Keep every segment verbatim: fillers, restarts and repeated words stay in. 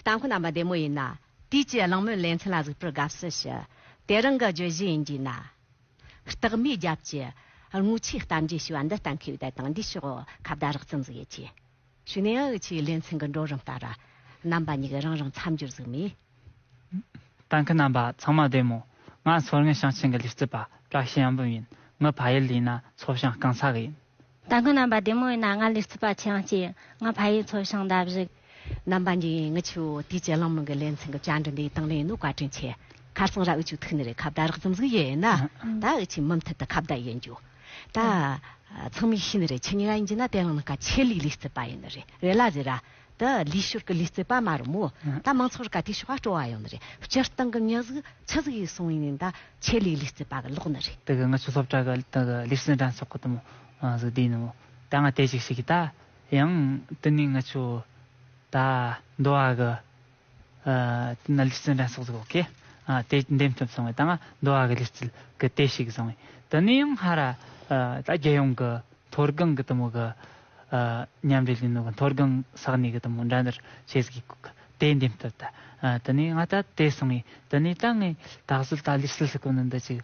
ལྟ་མཁན་རྣམ་པ་བདེ་མོ་ཡིན་ན། དུས་ཀྱི་གླེང་མོལ་ལེ་ཚན་ལ་གཟིགས་པར་དགའ་བསུ་ཞུ། དེ་རིང་གི་བརྗོད་གཞི་ཡིན་རྒྱུ་ན། རྟགས་མའི་རྒྱབ་ཀྱི་དངོས་ཆོས་གཏམ་རྒྱུད་ཞེས་པ་འདི་གཏན་འཁེལ་བའི་དེ་དང་འདི་ཕྱོགས་ཁ་བརྡ་རགས་ཙམ་ཟིག་ཡེད་ཀྱི། ཞུ་ནས་ཨ་ཆེའི་ལེ་ཚན་གྱི་འགྲོ་རིམ་ལྟར། རྣམ་པ་གཉིས་ཀྱིས་རང་རང་མཚམས་སྦྱོར་ཟིག་མས། ལྟ་མཁན་རྣམ་པ་ཚང་མ་བདེ་མོ། ང་མཚོ་སྔོན་ཞིང་ཆེན་གྱི་ལུས་རྩལ་པ་བཀྲ་ཤིས་ཡང་འབུམ་ཡིན། ངའི་ཕ་ཡུལ་ཡིན་ན་མཚོ་བྱང་རྐང་ཚ་གི་ཡིན། ལྟ་མཁན་རྣམ་པ་བདེ་མོ་ཡིན་ན། ང་ལུས་རྩལ་པ་ཆོས་དབྱངས་སྐྱིད་ཡིན། ང་ཕ་ཡུལ་མཚོ་བྱང་འདབས་བཞི། རྣམ་པ་གཉིས་ངི་ཆོ་དུས་ཀྱི་གླེང་མོལ་གྱི་ལེ་ཚན་གྱི་བཅར་འདྲི་འདིའི་དང་ལེན་ཡིན་ནོ་བཀའ་དྲིན་ཆེ། ཁ་སང་ར་འུ་ཆོ་ཐུག་ནི་རེད། ཁ་བརྡ་རགས་ཙམ་ཟིག་ཡེད་ཡིན་ན། ད་འུ་ཆོས་མུ་མཐུད་དུ་ཁ་བརྡ་ཡེད་རྒྱུ། ད་ཚང་མས་ཤེས་ནི་རེད། ཁྱེད་གཉིས་ཀ་ཡིན་རྒྱུ་ན་དེ་རིང་ནངས་ཀ་ཆེད་ལས་ལུས་རྩལ་པ་ཡིན་ནི་རེད། རེད་ལ་ཟེར་ར། ད་ལུས་ཤོར་གི་ལུས་རྩལ་པ་མ་རེད་མོ། ད་མང་ཚོགས་རིག་ག་དེ་ཕྱོགས་སྤྲོ་བ་ཡོང་ནི་རེད། སྤྱིར་བཏང་གི་མྱི་ཟིག་ཆི་ཟིག་ཡིན་སོང་ཡིན་ནི་ད་ཆེད་ལས་ལུས་རྩལ་པ་གི་ལོག་ནི་རེད། དེ་གི་ང་ཆོ་སློབ་གྲྭ་གི་དེ་གི་ལུས་རྩལ་འགྲན་ཚོགས་གི་དེ་མོ་ཟིག་བསྡུས་ནི་མོ། ད་ང་དེ་ཅིག་ཞིག་གི་ད་ཡང་དེ་ནས་ང་ཆོ་ད་མདོ་བ་གི་ཨ་དེ་ན་ལུས་རྩལ་འགྲན་ཚོགས་ཟིག་ཡོད་གི། ཨ་དེ་འདེམས་ཐུབ་སོང་བས་ད་ང་མདོ་བ་གི་ལུས་རྩལ་གི་དེ་ཞིག་སོང་བས། དེ་ནས་ཡང་ཧ་ར་ཨ་ད་རྒྱལ་ཡོངས་གི་མཐོ་སྒང་གི་དེ་མོ་གི་ཨ་མཉམ་འབྲེལ་ཡིན་ནོ་གི་མཐོ་སྒང་ས་གནས་གི་དེ་མོ་འགྲན་བསྡུར་བྱེད་ཟིག་གི་དེ་འདེམས་ཐུབ་ད། ཨ་དེ་ནས་ང་ད་དེ་སོང་བས། དེ་ནས་ད་ངས་ད་གཟོད་ད་ལུས་རྩལ་ཟེར་གོ་ནི་འདི་ཅིག་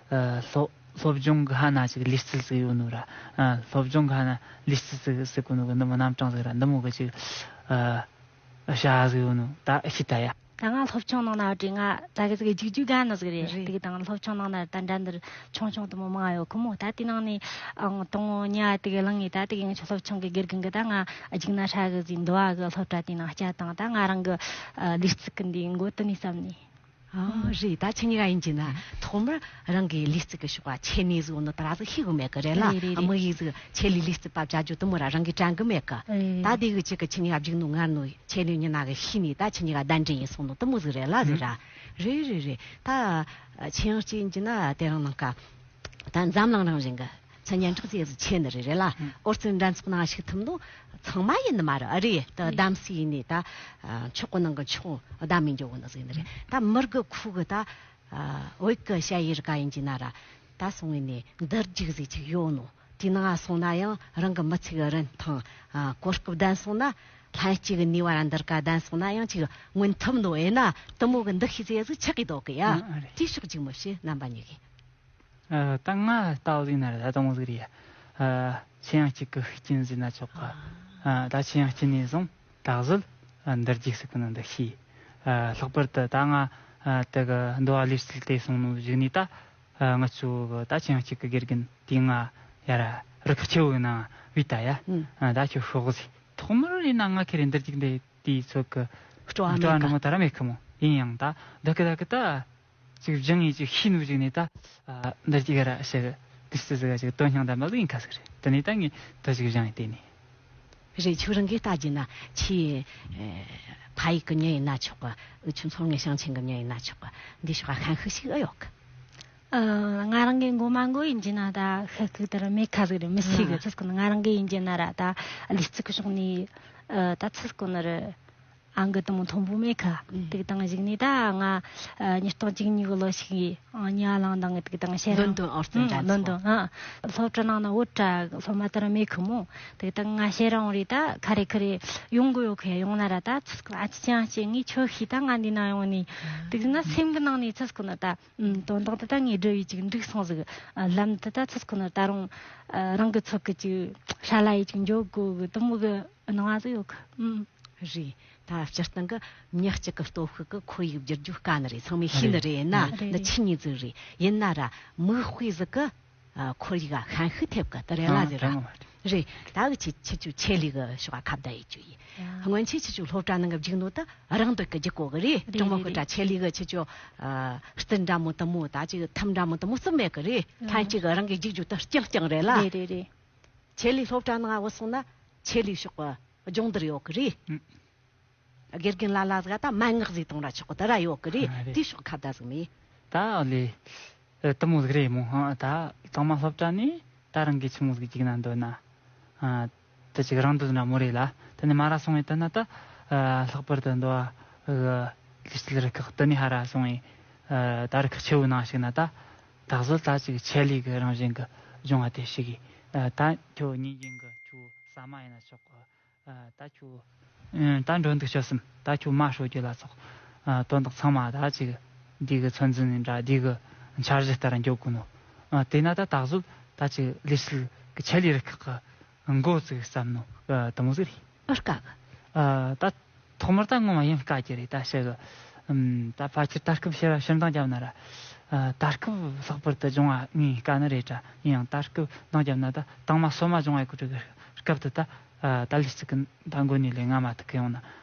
ཨ་སློབ་སློབ་སྦྱོང་གི་ཧ་ན་ཅིག་ལུས་རྩལ་ཟིག་ཡོད་ནོ་ར། ཨ་སློབ་སྦྱོང་གི་ཧ་ན་ལུས་རྩལ་ཟིག་ཟེར་གོ་ནོ་གི་འདི་མོ་རྣམ་གྲངས་ཟིག་ར་འདི་མོ་གི་ཅིག་ཨ། བྱ་ཟིག་ཡོད་ནོ་ད་ཤི་ད་ཡ། ད་ང་སློབ་ཆུང་ནང་ན་བྲིས་ང་ད་གི་ཟིག་རྒྱུག་རྒྱུག་ག་ནི་ཟིག་རེད། རེད། དེ་གི་དང་སློབ་ཆུང་ནང་ན་ད་འགྲན་བསྡུར་ཆུང་ཆུང་དུ་མོ་མང་ཡོད་ཁོ་མོ། ད་དེ་ནང་ནས་ཨང་དང་ཉ་དེ་གི་ལང་ངེ་ད་དེ་གི་ང་ཆོ་སློབ་ཆུང་གི་དགེ་རྒན་གི་ད་ང་རྒྱུག་ན་ཧྲ་གི་ཟིག་འདུ་བ་གི་སློབ་གྲྭ་དེ་ནང་བསྐྱལ་དང་ད་ང་རང་གི་ལུས་རྩལ་གི་འདི་མགོ་དུ་ནས་བསམ་ནས། ཨ་རེད། ད་ཁྱེད་གཉིས་ཀ་ཡིན་གྱི་ན་ཐོག་མར་རང་གི་ལུས་རྩལ་གི་ཕྱོགས་ཀ་ཆེ་ནས་ཟིག་ནོ་ད་ར་ཟིག་ཤེས་གི་མེད་གི་རེད་ལ། རེད་རེད་རེད། མི་ཡིག་ཟིག་ཆེད་ལས་ལུས་རྩལ་པ་བྱ་རྒྱུ་དུ་མོ་ར་རང་གི་དྲན་གི་མེད་གི། རེད། ད་དེ་གི་ཅིག་གི་ཁྱེད་གཉིས་ཀ་བརྒྱུགས་ནོ་ངར་ནོ་ཆེད་ལས་ཉི་ན་གི་ཤེས་ནས་ད་ཁྱེད་གཉིས་ཀ་གདན་འདྲེན་ཡིན་སོང་ནོ་དུ་མོ་ཟིག་རེད་ལ་ཟེར་ར། རེད་རེད་རེད། ད་ཆེ་ཡང་སྐྱེ་ཡིན་གྱི་ན་དེ་རིང་ནངས་ཀ་ད་འཛམ་གླིང་རང་བཞིན་གི་མཚན་སྙན་གྲགས་ཟེར་ཟིག་ཆེ་ནི་རེད་རེད་ལ། ཨོ་རྩལ་འགྲན་ཚོགས་ནང་ཞུགས་ཐུབ་ནོ་ཚང་མ་ཡིན་ནི་མ་རེད། ཨ་རེད། ད་གདམ་སྲིད་ཡིན་ནི་ད་མཆོག་གི་ནང་གི་མཆོག་གདམ་མི་འཇོག་གི་ནི་ཟིག་ནི་རེད། ད་མི་རྒི་ཁུ་གི་ད་བོད་གི་ཞ་ཡི་རི་ག་ཡིན་གྱི་ན་ར་ད་སོང་ངི་ནི་འདིར་རྒྱུག་ཟིག་ཅིག་ཡོད་ནོ། དེ་ནང་སོང་ན་ཡང་རང་གི་མི་ཚེ་གི་རིན་ཐང་གོ་སྐབས་ལྡན་སོང་ན་ལྷན་སྐྱེས་གི་ནུས་པ་ར་འདིར་ཀ་ལྡན་སོང་ན་ཡང་ཅིག་མངོན་ཐུབ་ནོ་ཨེ་ན་དུ་མོ་གི་འདུ་ཤེས་ཟེར་ཟིག་ཆགས་གི་འདུག་གི་ཡ། ཨ་ཨ་རེད། དེ་ཕྱོགས་ཅིག་མི་ཤེས་རྣམ་པ་གཉིས་གི། ཨ་ད་ང་ལྟ་བུ་ཟིག་ན་ར་ད་དུང་ཟིག་རེད་ཡ། ཨ་ཆེ་ཡང་གཅིག་གི་ཤུགས་རྐྱེན་ཟིན་ན་ཆོག་གི། ཨ་ད་ཆེ་ཡང་གཅིག་ནས་བཟུང་ད་གཟོད་ཨ་འདིར་རྒྱུགས་ཟིག་གི་ནང་འདུ་ཤེས། ཨ་ལྷག་པར་དུ་ད་ང་ཨ་དེ་གི་འདུ་བ་ལུས་རྩལ་དེ་སོང་ནོ་གཞུག་ནས་ད་ཨ་ང་ཚོ་གི་ད་ཆེ་ཡང་གཅིག་གི་དགེ་རྒན་དེ་ང་ཡ་ར་རུ་ཁག་ཆེ་བོ་གི་ནང་བུད་ད་ཡ། ཨ་ད་ཁྱོད་ཤོག་ཟིག་ཐོག་མར་ཡིན་ན་ང་ཁེ་རེ་འདིར་རྒྱུགས་འདི་དེའི་ཚོད་གི་སྤྲོ་བ་མེད་གི། སྤྲོ་བ་འདྲ་མོ་ད་ར་མེད་གི་མོ། ཡིན་ཡང་ད་འདི་གི་ད་གི་ད། ཅིག་སྦྱངས་ཡིན་ཅིག་ཤེས་ནུས་ཅིག་ནས་ད། ཨ་འདི་ཅིག་ར་ཞིག་དུས་ཚོད་ཟིག་ཅིག་དོན་སྙིང་ལྡན་པ་ཟིག་ཡིན་ཁ་ཟིག་རེད། དེ་ནས་ད་ངས་ད་ཅིག་སྦྱངས་ཡིན་དེ་ནས། རེད། ཁྱོད་རང་གིས་ལྟ་རྒྱུ་ན་ཆེས་ཕ་ཡུལ་གི་མྱི་ཡིན་ན་ཆོག་གི། འུ་ཆོ་མཚོ་སྔོན་ཞིང་ཆེན་གི་མྱི་ཡིན་ན་ཆོག་གི། འདི་ཕྱོགས་ཤན་ཤུགས་ཤིག་ཨེ་ཡོད་གི། ཨ་ང་རང་གི་མགོ་མ་མགོ་ཡིན་རྒྱུ་ན་ད་ཤ་ཁུག་ད་ར་མེད་ཁ་ཟིག་རེད། མི་སྲིད་གི། ཨ་ཚིག་གོ་ན་ང་རང་གི་ཡིན་རྒྱུ་ན་ར་ད་ལུས་རྩལ་གི་ཕྱོགས་ནས་ཨ་ད་ཚིག་གོ་ན་ར། ཨང་གི་དུ་མོ་མཐོན་པོ་མེད་ཁ། ཨུམ། དེ་གི་དང་གཞུག་ནས་ད་ང་ཨ་ཉིས་སྟོང་བཅུ་གཉིས་གི་ལོ་ཞིག་ཨང་ཉི་ལང་དང་གི་དེ་གི་དང་ཤེས་རང་ལོན་ཏོན་ཨོ་རྩལ་འགྲན་ཚོགས། ལོན་ཏོན་ཨ་སློབ་གྲྭ་ནང་ན་བོད་གྲྭ་སློབ་མ་ལྟར་མེད་ཁི་མོ། དེ་གི་དང་ང་ཤེས་རང་རེད། ད་ཁ་རེ་ཁ་རེ་ཡོང་གི་ཡོད་ཁི། ཡོང་ན་ར་ད་ཚིག་ཨ་ཅི་ཅང་ཅི་ངས་ཆོ་ཤི་ད་ང་འདི་ན་ཡོང་ནི་དེ་གི་ན་སེམས་གི་ནང་ནས་ཚིག་གོ་ན་ད་དོན་དག་དེ་ད་ངས་འབྲི་བའི་ཅིག་འགྲིག་སོང་ཟིག་ལམ་དེ་ད་ཚིག་གོ་ན་ད་རུང་རང་གི་ཚོད་གི་ཅིག་ཧྲ་ལ་ཡི་ཅིག་འཇོག་དགོ་གི་དུ་མོ་གི་སྣང་བ་ཟིག་ཡོད་ཁི། རེད། ད་སྤྱིར་བཏང་གི་མྱི་གཅིག་གི་སྟོབས་ཤུགས་ཀྱིས་ཁོར་ཡུག་བསྒྱུར་རྒྱུ་དཀའ་ནི་རེད། ཚང་མས་ཤེས་ནི་རེད། ཡིན་ན་རེད་རེད། འདི་ཆི་ཉིས་ཟིག་རེད། ཡིན་ན་ར་མིག་དཔེ་ཟིག་གི་ཨ་ཁོར་ཡུག་ག་ཤན་ཤུགས་ཐེབས་གི་དེ་རེད་ལ་ཟེར་ར། ཨ་དྲང་མོ་རེད། རེད། ད་གི་ཁྱེད་ཁྱེད་ཆོ་ཆེད་ལས་གི་ཕྱོགས་ག་ཁ་བརྡ་ཡེད་རྒྱུ་ཡིན། ཨ་སྔོན་ཆད་ཁྱེད་ཆོ་སློབ་གྲྭ་ནང་གི་བརྒྱུགས་ནོ་ད་རང་འདོད་གི་བརྒྱུགས་གོ་གི་རེད། རེད་དྲང་མོ་རེད་ཁོ་ད་རེད། ཆེད་ལས་གི་ཁྱེད་ཆོ་ཨ་རྩལ་འདྲ་མོ་དུ་མོ་ད་ཅིག་ཐུམ་འདྲ་མོ་དུ་མོ་སུ་མེད་གི་རེད། ཨ་ལྷན་སྐྱེས་གི་རང་གི་བརྒྱུགས་རྒྱུ་ད་རྐྱང་རྐྱང་རེད་ལ། རེད་རེད་རེད། ཆེད་ལས་སློབ་གྲྭ་ནང་བུད་སོང་ན་ཆེད་ལས་ཕྱོགས་གི་སྦྱོང་བརྡར་ཡོད་གི་རེད། ཨུ། དགེ་རྒན་ལ་ལ་ཟིག་ད་མན་ངག་ཟིག་གཏོང་ར་ཆོག་གི་དེ་ར་ཡོད་གི་རེད། ཨ་རེད། དེ་ཕྱོགས་ཁ་བརྡ་ཟིག་མེད། ད་ཨ་ལེ། ཨ་དུ་མོ་ཟིག་རེད་མོ། ཧང་ད་ཚང་མ་སློབ་གྲྭ་ནས་ད་རང་གི་ཆི་མོ་ཟིག་བརྒྱུགས་ན་འདོད་ན། ཨ་ད་ཅིག་རང་འདོད་ན་མོ་རེད་ལ། དེ་ནས་མ་ར་སོང་བས་དེ་ན་ད་ཨ་ལྷག་པར་དུ་འདོད་ཨ་ལུས་རྩལ་རུ་ཁག་དེ་ནས་ཧ་ར་སོང་བས་ཨ་ད་རུ་ཁག་ཆེ་བོ་ནང་ཞིག་ན་ད་ད་གཟོད་ད་ཅིག་ཆེད་ལས་གི་རང་བཞིན་གི་སྦྱོང་བ་དེ་ཞིག་གི། ཨ་ད་ཁྱོད་ཉིན་རྒྱུན་གི་ཁྱོད་ཟ་མ་ཡིན་ན་ཆོག་གི། ད་ཁྱོད་ད་འགྲོ་འདུག་སྤྱོད་གསུམ་ད་ཁྱོད་མ་ཧྲོ་རྒྱུ་ལ་སོགས་དོན་དག་ཚང་མ་ད་ཅིག་འདི་གི་ཚོད་འཛིན་ནས་འདྲ་འདི་གི་འཆར་གཞི་ལྟར་འགྱོ་དགོས་ནོ། དེས་ན་ད་ད་གཟོད་ད་ཅིག་ལས་བྱེད་ཀྱི་ཆེད་ལས་རུ་ཁག་གི་འགོ་བཙུགས་བསམ་ནོ་དེ་མོ་ཟིག་རེད། ཨ་དཀའ་གི་ཨ་ད་ཐོག་མར་ད་ངོ་མ་ཡིན་དཀའ་གི་རེད། ད་ཤི་གི་ཨམ་ད་ཕལ་ཆེར་ད་སྐབས་ཕྱིར་ཕྱིར་འདང་བརྒྱབ་ན་ར། ཨ་ད་སྐབས་ལྷག་པར་དུ་སྦྱོང་བ་ངས་དཀའ་ནི་རེད་དྲ། ཡིན་ཡང་ད་སྐབས་འདང་བརྒྱབ་ན་ད་དང་མ་སོ་མ་སྦྱོང་བ་ཡི་གོ་ཁྲིད་གི་སྐབས་དུ་ད་ཨ་ད་ལས་ཅིག་གི་ད་མགོ་ནས་ལས་ང་མ་ཐུག་གི་ཡོང་ན་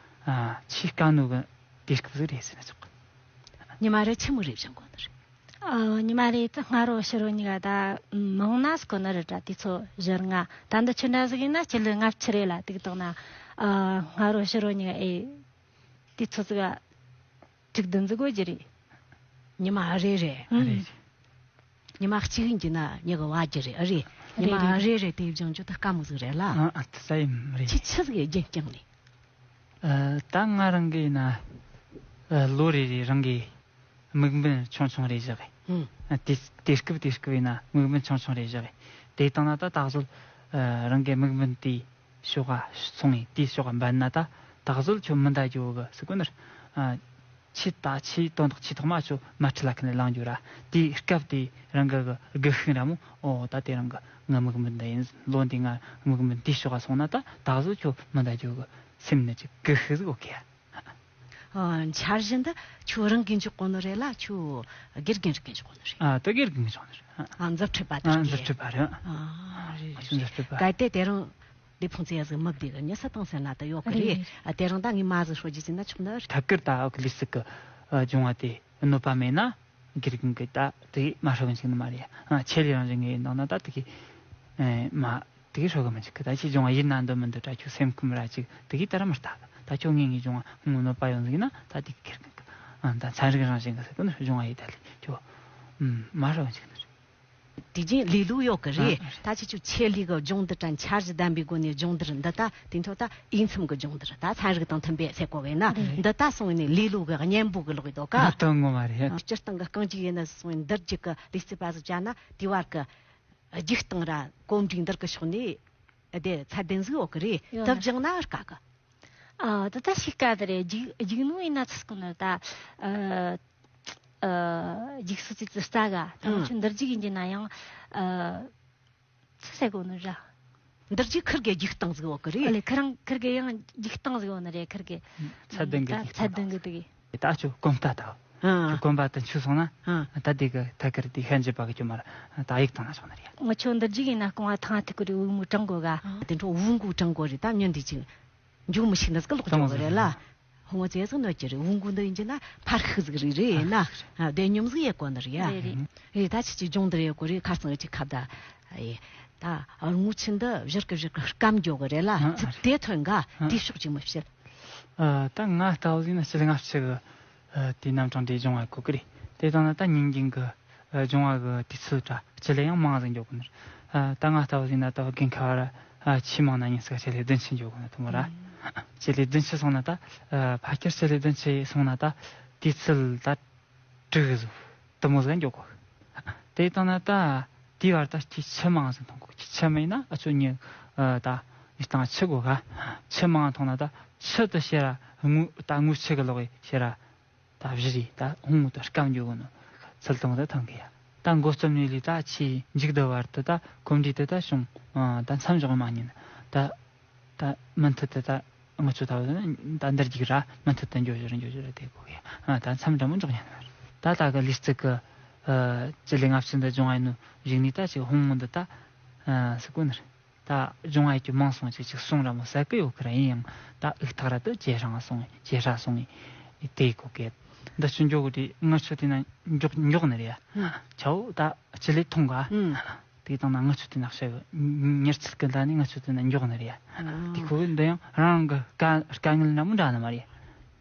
ཨ་ཆེས་དཀའ་ནོ་གི་དུས་སྐབས་ཟིག་རེད་ཟེར་ན་ཆོག་གི་ཉི་མ་རེ་ཆི་མོ་རེད་བཞག་གོ་ནི་རེད། ཨ། ཉི་མ་རེ་ད་སྔ་རོ་ཕྱི་རོ་གཉིས་ཀ་ད་མང་ན་སྐོ་ན་རེ་དྲ་དུས་ཚོད་བཞི་ལྔ། ད་འདི་ཆུ་འདྲ་ཟིག་ཡིན་ན་སྤྱི་ལོ་ལྔ་བཅུ་རེ་ལ་ཏིག་ཏོག་ན། ཨ། སྔ་རོ་ཕྱི་རོ་གཉིས་ཀ་ཨེ་དུས་ཚོད་ཟིག་དྲུག་བདུན་ཟིག་དགོས་རྒྱུ་རེད། ཉི་མ་རེ་རེ། ཨ་རེད། ཉི་མ་གཅིག་ཡིན་གྱི་ན་ཉི་གི་བ་རྒྱུ་རེད། ཨ་རེད། ཉི་མ་རེ་རེ་དེ་སྦྱང་རྒྱུ་ད་དཀའ་མོ་ཟིག་རེད་ལ། ཨ་ཨ་ད་ས་ཡིན་རེད། ཁྱི་ཆི་ཟིག་ཡེ་རྒྱུན་བསྐྱངས་ནས། ཨ་ད་ང་རང་གི་ཡིན་ན་ཨ་ལོ་རེ་རེ་རང་གི་དམིགས་འབེན་ཆུང་ཆུང་རེ་བཞག་གི་ཨ་དེ་དེ་སྐབས་དེ་སྐབས་ཡིན་ན་དམིགས་འབེན་ཆུང་ཆུང་རེ་བཞག་གི་དེ་བཏང་ན་ད་ད་གཟོད་ཨ་རང་གི་དམིགས་འབེན་དེ་ཕྱོགས་ག་སོང་ངས་དེའི་ཕྱོགས་ག་འབད་ན་ད་ད་གཟོད་ཁྱོད་མི་འདའ་རྒྱུ་གི་སུ་གོ་ནར། ཨ་ཆེ་ད་ཆེ་དོན་དག་ཆེ་ཐོག་མ་ཁྱོད་མ་ཁྲི་ལ་ཁ་ནས་ལངས་རྒྱུ་ར། དེའི་སྐབས་དེ་རང་གི་གི་སྒུལ་ཤུགས་ར་མོ་ཨོ་ད་དེ་རང་གི་ངའི་དམིགས་འབེན་འདི་ཡིན། ལོ་འདི་ང་དམིགས་འབེན་དེའི་ཕྱོགས་ག་སོང་ན་ད་ད་གཟོད་ཁྱོད་མི་འདའ་རྒྱུ་གི་སེམས་ནི་ཅིག་སྒུལ་ཤུགས་ཟིག་ཨོ་ཁེ་ཡ། ཨ། འཆར་གཞི་འདི་ཁྱོད་རང་གིས་འཇོག་གོ་ནི་རེད་ལ་ཁྱོད་དགེ་རྒན་རིགས་གིས་འཇོག་གོ་ནི་རེད། ཨ་ད་དགེ་རྒན་གིས་འཇོག་ནི་རེད། ཨ་མཛུབ་ཁྲིད་པ་དེ་ཨ་མཛུབ་ཁྲིད་པ་རེད། ཨ་རེད་རེད། མཛུབ་ཁྲིད་པ་གལ་ཏེ་དེ་རིང་ལས་ཕུང་ཚེ་ཡ་ཟིག་མི་བདེ་གི་ཉི་ས་དང་སེ་ན་ད་ཡོད་གི་རེད། རེད། ཨ་དེ་རིང་ད་ངས་མ་ཟིག་ཧྲོ་རྒྱུ་ཅི་ན་ཆོག་ནི་རེད། ཐད་ཀར་ད་ཨོ་གི་ལི་སི་གི་ཨ་སྦྱོང་བ་དེ་གནོད་པ་མེད་ན། དགེ་རྒན་གྱིས་ད་དེ་མ་ཧྲོ་གི་འཇུག་ནི་མ་རེད། ཨ་ཆེད་ལས་རང་བཞིན་གྱི་ཡིན་ནང་ན་ད་དེ་གི་ཨེ་མ་དེ་གི་ཧྲོ་གི་མི་འཇུག་གི་ད་ཅི་སྦྱོང་བ་ཡིན་ན་འདོད་མི་འདོད་དྲ་ཁྱོད་སེམས་ཁུམ་ར་ཅིག་དེ་གི་ད་ར་མི་ལྟ་གི་ད་ཁྱོད་ངས་ངའི་སྦྱོང་བ་ངོ་གནོད་པ་ཡོང་ཟིག་ན་ད་དེ་གི་དགེ་རྒན་གྱིས་ཨ་ད་ཚན་རིག་རང་བཞིན་གྱི་ཟེར་གི་ནི་སྦྱོང་བ་ཡིན་ད་ལས་ཁྱོད་ཨུམ་མ་ཧྲོ་གི་འཇུག་ནི་རེད། དེ་རྗེས་ལས་ལུགས་ཡོད་གི་རེད། ཨ་ད་ཁྱེད་ཆོ་ཆེད་ལས་གི་སྦྱོང་བརྡར་དྲ་འཆར་གཞི་ལྡན་པའི་སྒོ་ནས་སྦྱོང་བརྡར་འདི་ད་དེ་ཚོ་ད་འོས་འཚམ་གི་སྦྱོང་བརྡར་ད་ཚན་རིག་དང་མཐུན་པའི་ཟེར་གོ་བས་ན་རེད། འདི་ད་སོང་ནས་ལས་ལུགས་གི་གཉེན་པོ་གི་ལོག་གི་འདུག་ག་ཨ་དོན་ངོ་མ་རེད། སྤྱིར་བཏང་གི་རྐང་གཅིག་ཡིན་ན་སོང་ནས་འདིར་རྒྱུག་གི་ལུས་རྩལ་པ་ཟིག་བྱ་ན་དེ་བར་གི་རྒྱུག་སྟངས་ར་གོམ་འགྲོས་འདིར་གི་ཕྱོགས་ནས་དེ་ཚད་ལྡན་ཟིག་ཡོད་གི་རེད། ཡོད་དུ་ན་བཞག་ན་དཀའ་གི་ཨ་ད་ད་ཤི་ཀ་དེ་རེད། རྒྱུག་རྒྱུག་ནོ་ཡིན་ན་ཚིག་གོ་ན་ད་ཨ་ཨ་རྒྱུག་སོ་ཚིག་ཙི་རྩ་ག་ད་ང་ཨང་ཆུ་འདིར་རྒྱུག་ཡིན་གྱི་ན་ཡང་ཨ་ཚི་ཟེར་གོ་ནི་ར། འདིར་རྒྱུག་ཁིར་གི་རྒྱུག་སྟངས་ཟིག་ཡོད་གི་ཨ་རེད། ལེ་ཁི་རང་ཁིར་གི་ཡང་རྒྱུག་སྟངས་ཟིག་ཡོད་ནི་རེད། ཁིར་གི་ཚད་ལྡན་གི་ད་རྒྱུག་ཚད་ལྡན་གི་དེ་གི་ད་ཆུ་གོམ་ལྟ་ད། ཨང་། གོམ་པ་དུ་ཆུ་སོང་ན་ཨང་། ད་དེ་གི་ཐད་ཀར་དེ་ཤན་འབྱེད་པ་གི་ཅུ་མར་ད་ཡིག་བཏང་ན་ཆོག་ནི་རེད། ང་ཆོ་འདིར་རྒྱུག་ཡིན་ན་རྐང་བ་ཐང་ཐུག་གི་རེད། འུ་མོ་གྲང་གོ་ག་དེ་འཕྲོ་འུ་མགོ་གྲང་གོ་རེད། ད་ཉོན་དེ་ཅིག་འཇུག་མི་ཤེས་ནི་ཟིག་ལོག་ཅོག་གི་རེད་ལ། ཧོ་ངོ་ཙེ་ཟིག་གནོད་ཀྱི་རེད། འུ་མགོ་འདི་ཡིན་གྱི་ན་ཕར་ཤུགས་ཟིག་རེད་རེད་ཡིན་ན་བདེ་སྙོམས་ཟིག་ཡེ་གོ་ནི་རེད་ཡ། རེད་རེད། རེད་ད་ཁྱེད་ཀྱི་སྦྱོང་བརྡར་ཡེ་གོ་རེད། ཁ་སང་ཨེ་ཅིག་ཁ་བརྡ་ཡེ། ད་རྔུལ་ཆུ་འདི་བཞུར་གི་བཞུར་གི་སྐམ་འགྱོ་གི་རེད་ལ། ཨ་ཚིག་དེ་ཐོན་ག་ཨ་དེ་ཕྱོགས་ཅིག་མི་བཤད། ཨ་ད་ང་ལྟ་བུ་ཡིན་ན་སྤྱི་ལྔ་བཅུ་གི་ཨ་དེ་རྣམ་གྲངས་འདྲའི་སྦྱོང་བ་གོ་གི་རེད། དེ་དང་ན་ད་ཉིན་རྒྱུན་གི་ཨ་སྦྱོང་བ་གི་དུས་ཚོད་དྲ་སྤྱི་ལེ་ཡང་མང་ཟིག་འགྱོ་གི་ནི་རེད། ཨ་ད་ང་ལྟ་བུ་ཡིན་ན་ད་རྒན་ཁ་བ་ར་ཨ་ཆེས་མང་ན་ཉིན་ཟིག་སྤྱི་ལེ་བདུན་ཅུ་འགྱོ་གི་ནི་དུ་མོ་ར། སྤྱི་ལེ་བདུན་ཅུ་སོང་ན་ད་ཨ་ཕ་ཁྱེར་སྤྱི་ལེ་བདུན་ཅུ་སོང་ན་ད་དུས་ཚོད་ད་དྲུག་གི་ཟིག་དུ་མོ་ཟིག་འགྱོ་གོ། དེ་དང་ན་ད་དེའི་བར་ད་ཁྱི་ཆུ་མང་ཟིག་འཐུང་གོ། ཁྱི་ཆུ་མེད་ན་ཨ་ཆོ་ཉི་ཨ་ད་ཡི་སྟངས་ཆུ་གོ་ག་ཆུ་མང་འཐུང་ན་ད་ཆུ་དུ་ཤེ་ར་རྔུལ་ད་རྔུལ་ཆུ་གི་ལོག་གི་ཤེ་ར། ད་བཞི་རེད། ད་ཧོང་ངོ་ད་སྐམ་འགྱོ་གོ་ནོ་ཚུལ་དང་ད་ཐང་གི་ཡ། ད་འགོ་རྩོམ་ནས་ལས་ད་ཆེས་མཇུག་བསྡུ་བར་དུ་ད་གོམས་འདྲིས་དེ་ད་བྱུང་ད་མཚམས་འཇོག་མ་ཉན། ད་ད་མུ་མཐུད་དུ་ད་ང་ཚོ་ད་ད་འདིར་རྒྱུག་ར་མུ་མཐུད་དུ་འགྱོ་འགྱོ་ར་འགྱོ་འགྱོ་ར་དེ་གོ་གི་ཡ། ད་མཚམས་འདྲ་མོ་འཇོག་ཉན་བར་ད་ད་གི་ལུས་རྩལ་གི་སྤྱི་ལེ་ལྔ་བཅུ་འདི་སྦྱོང་ཡིན་ནོ་གཞུག་ནས་ད་ཅིག་ཧོང་ངོ་འདི་ད་སུ་གོ་ནི་རེད། ད་སྦྱོང་བ་ཡོད་ཀྱི་མང་སོང་ཅིག་ཅིག་སོང་ར་མོ་ཟ་གི་ཡོད་ཀི་ར། ཡིན་ཡང་ད་འུག་ཐག་ར་དུ་ཇེ་རིང་སོང་ཇེ་ཧྲ་སོང་ཡི་དེ་གོ་གེ། འདི་ཆུ་འཇོག་གི་དེ་ང་ཚོ་དེ་ན་འཇོག་འཇོག་ནི་རེད་ཡ། ཆའོ་ད་སྤྱི་ལེ་ཐོང་ག་དེ་དང་ན་ང་ཚོ་དེ་ན་ཤ་གི་མྱུར་ཚད་གི་ད་ནི་ང་ཚོ་དེ་ན་འཇོག་ནི་རེད་ཡ། དེ་ཁོ་གི་འདི་ཡང་རང་གི་དཀའ་དཀའ་ངལ་འདྲ་མོ་འདྲ་ནི་མ་རེད།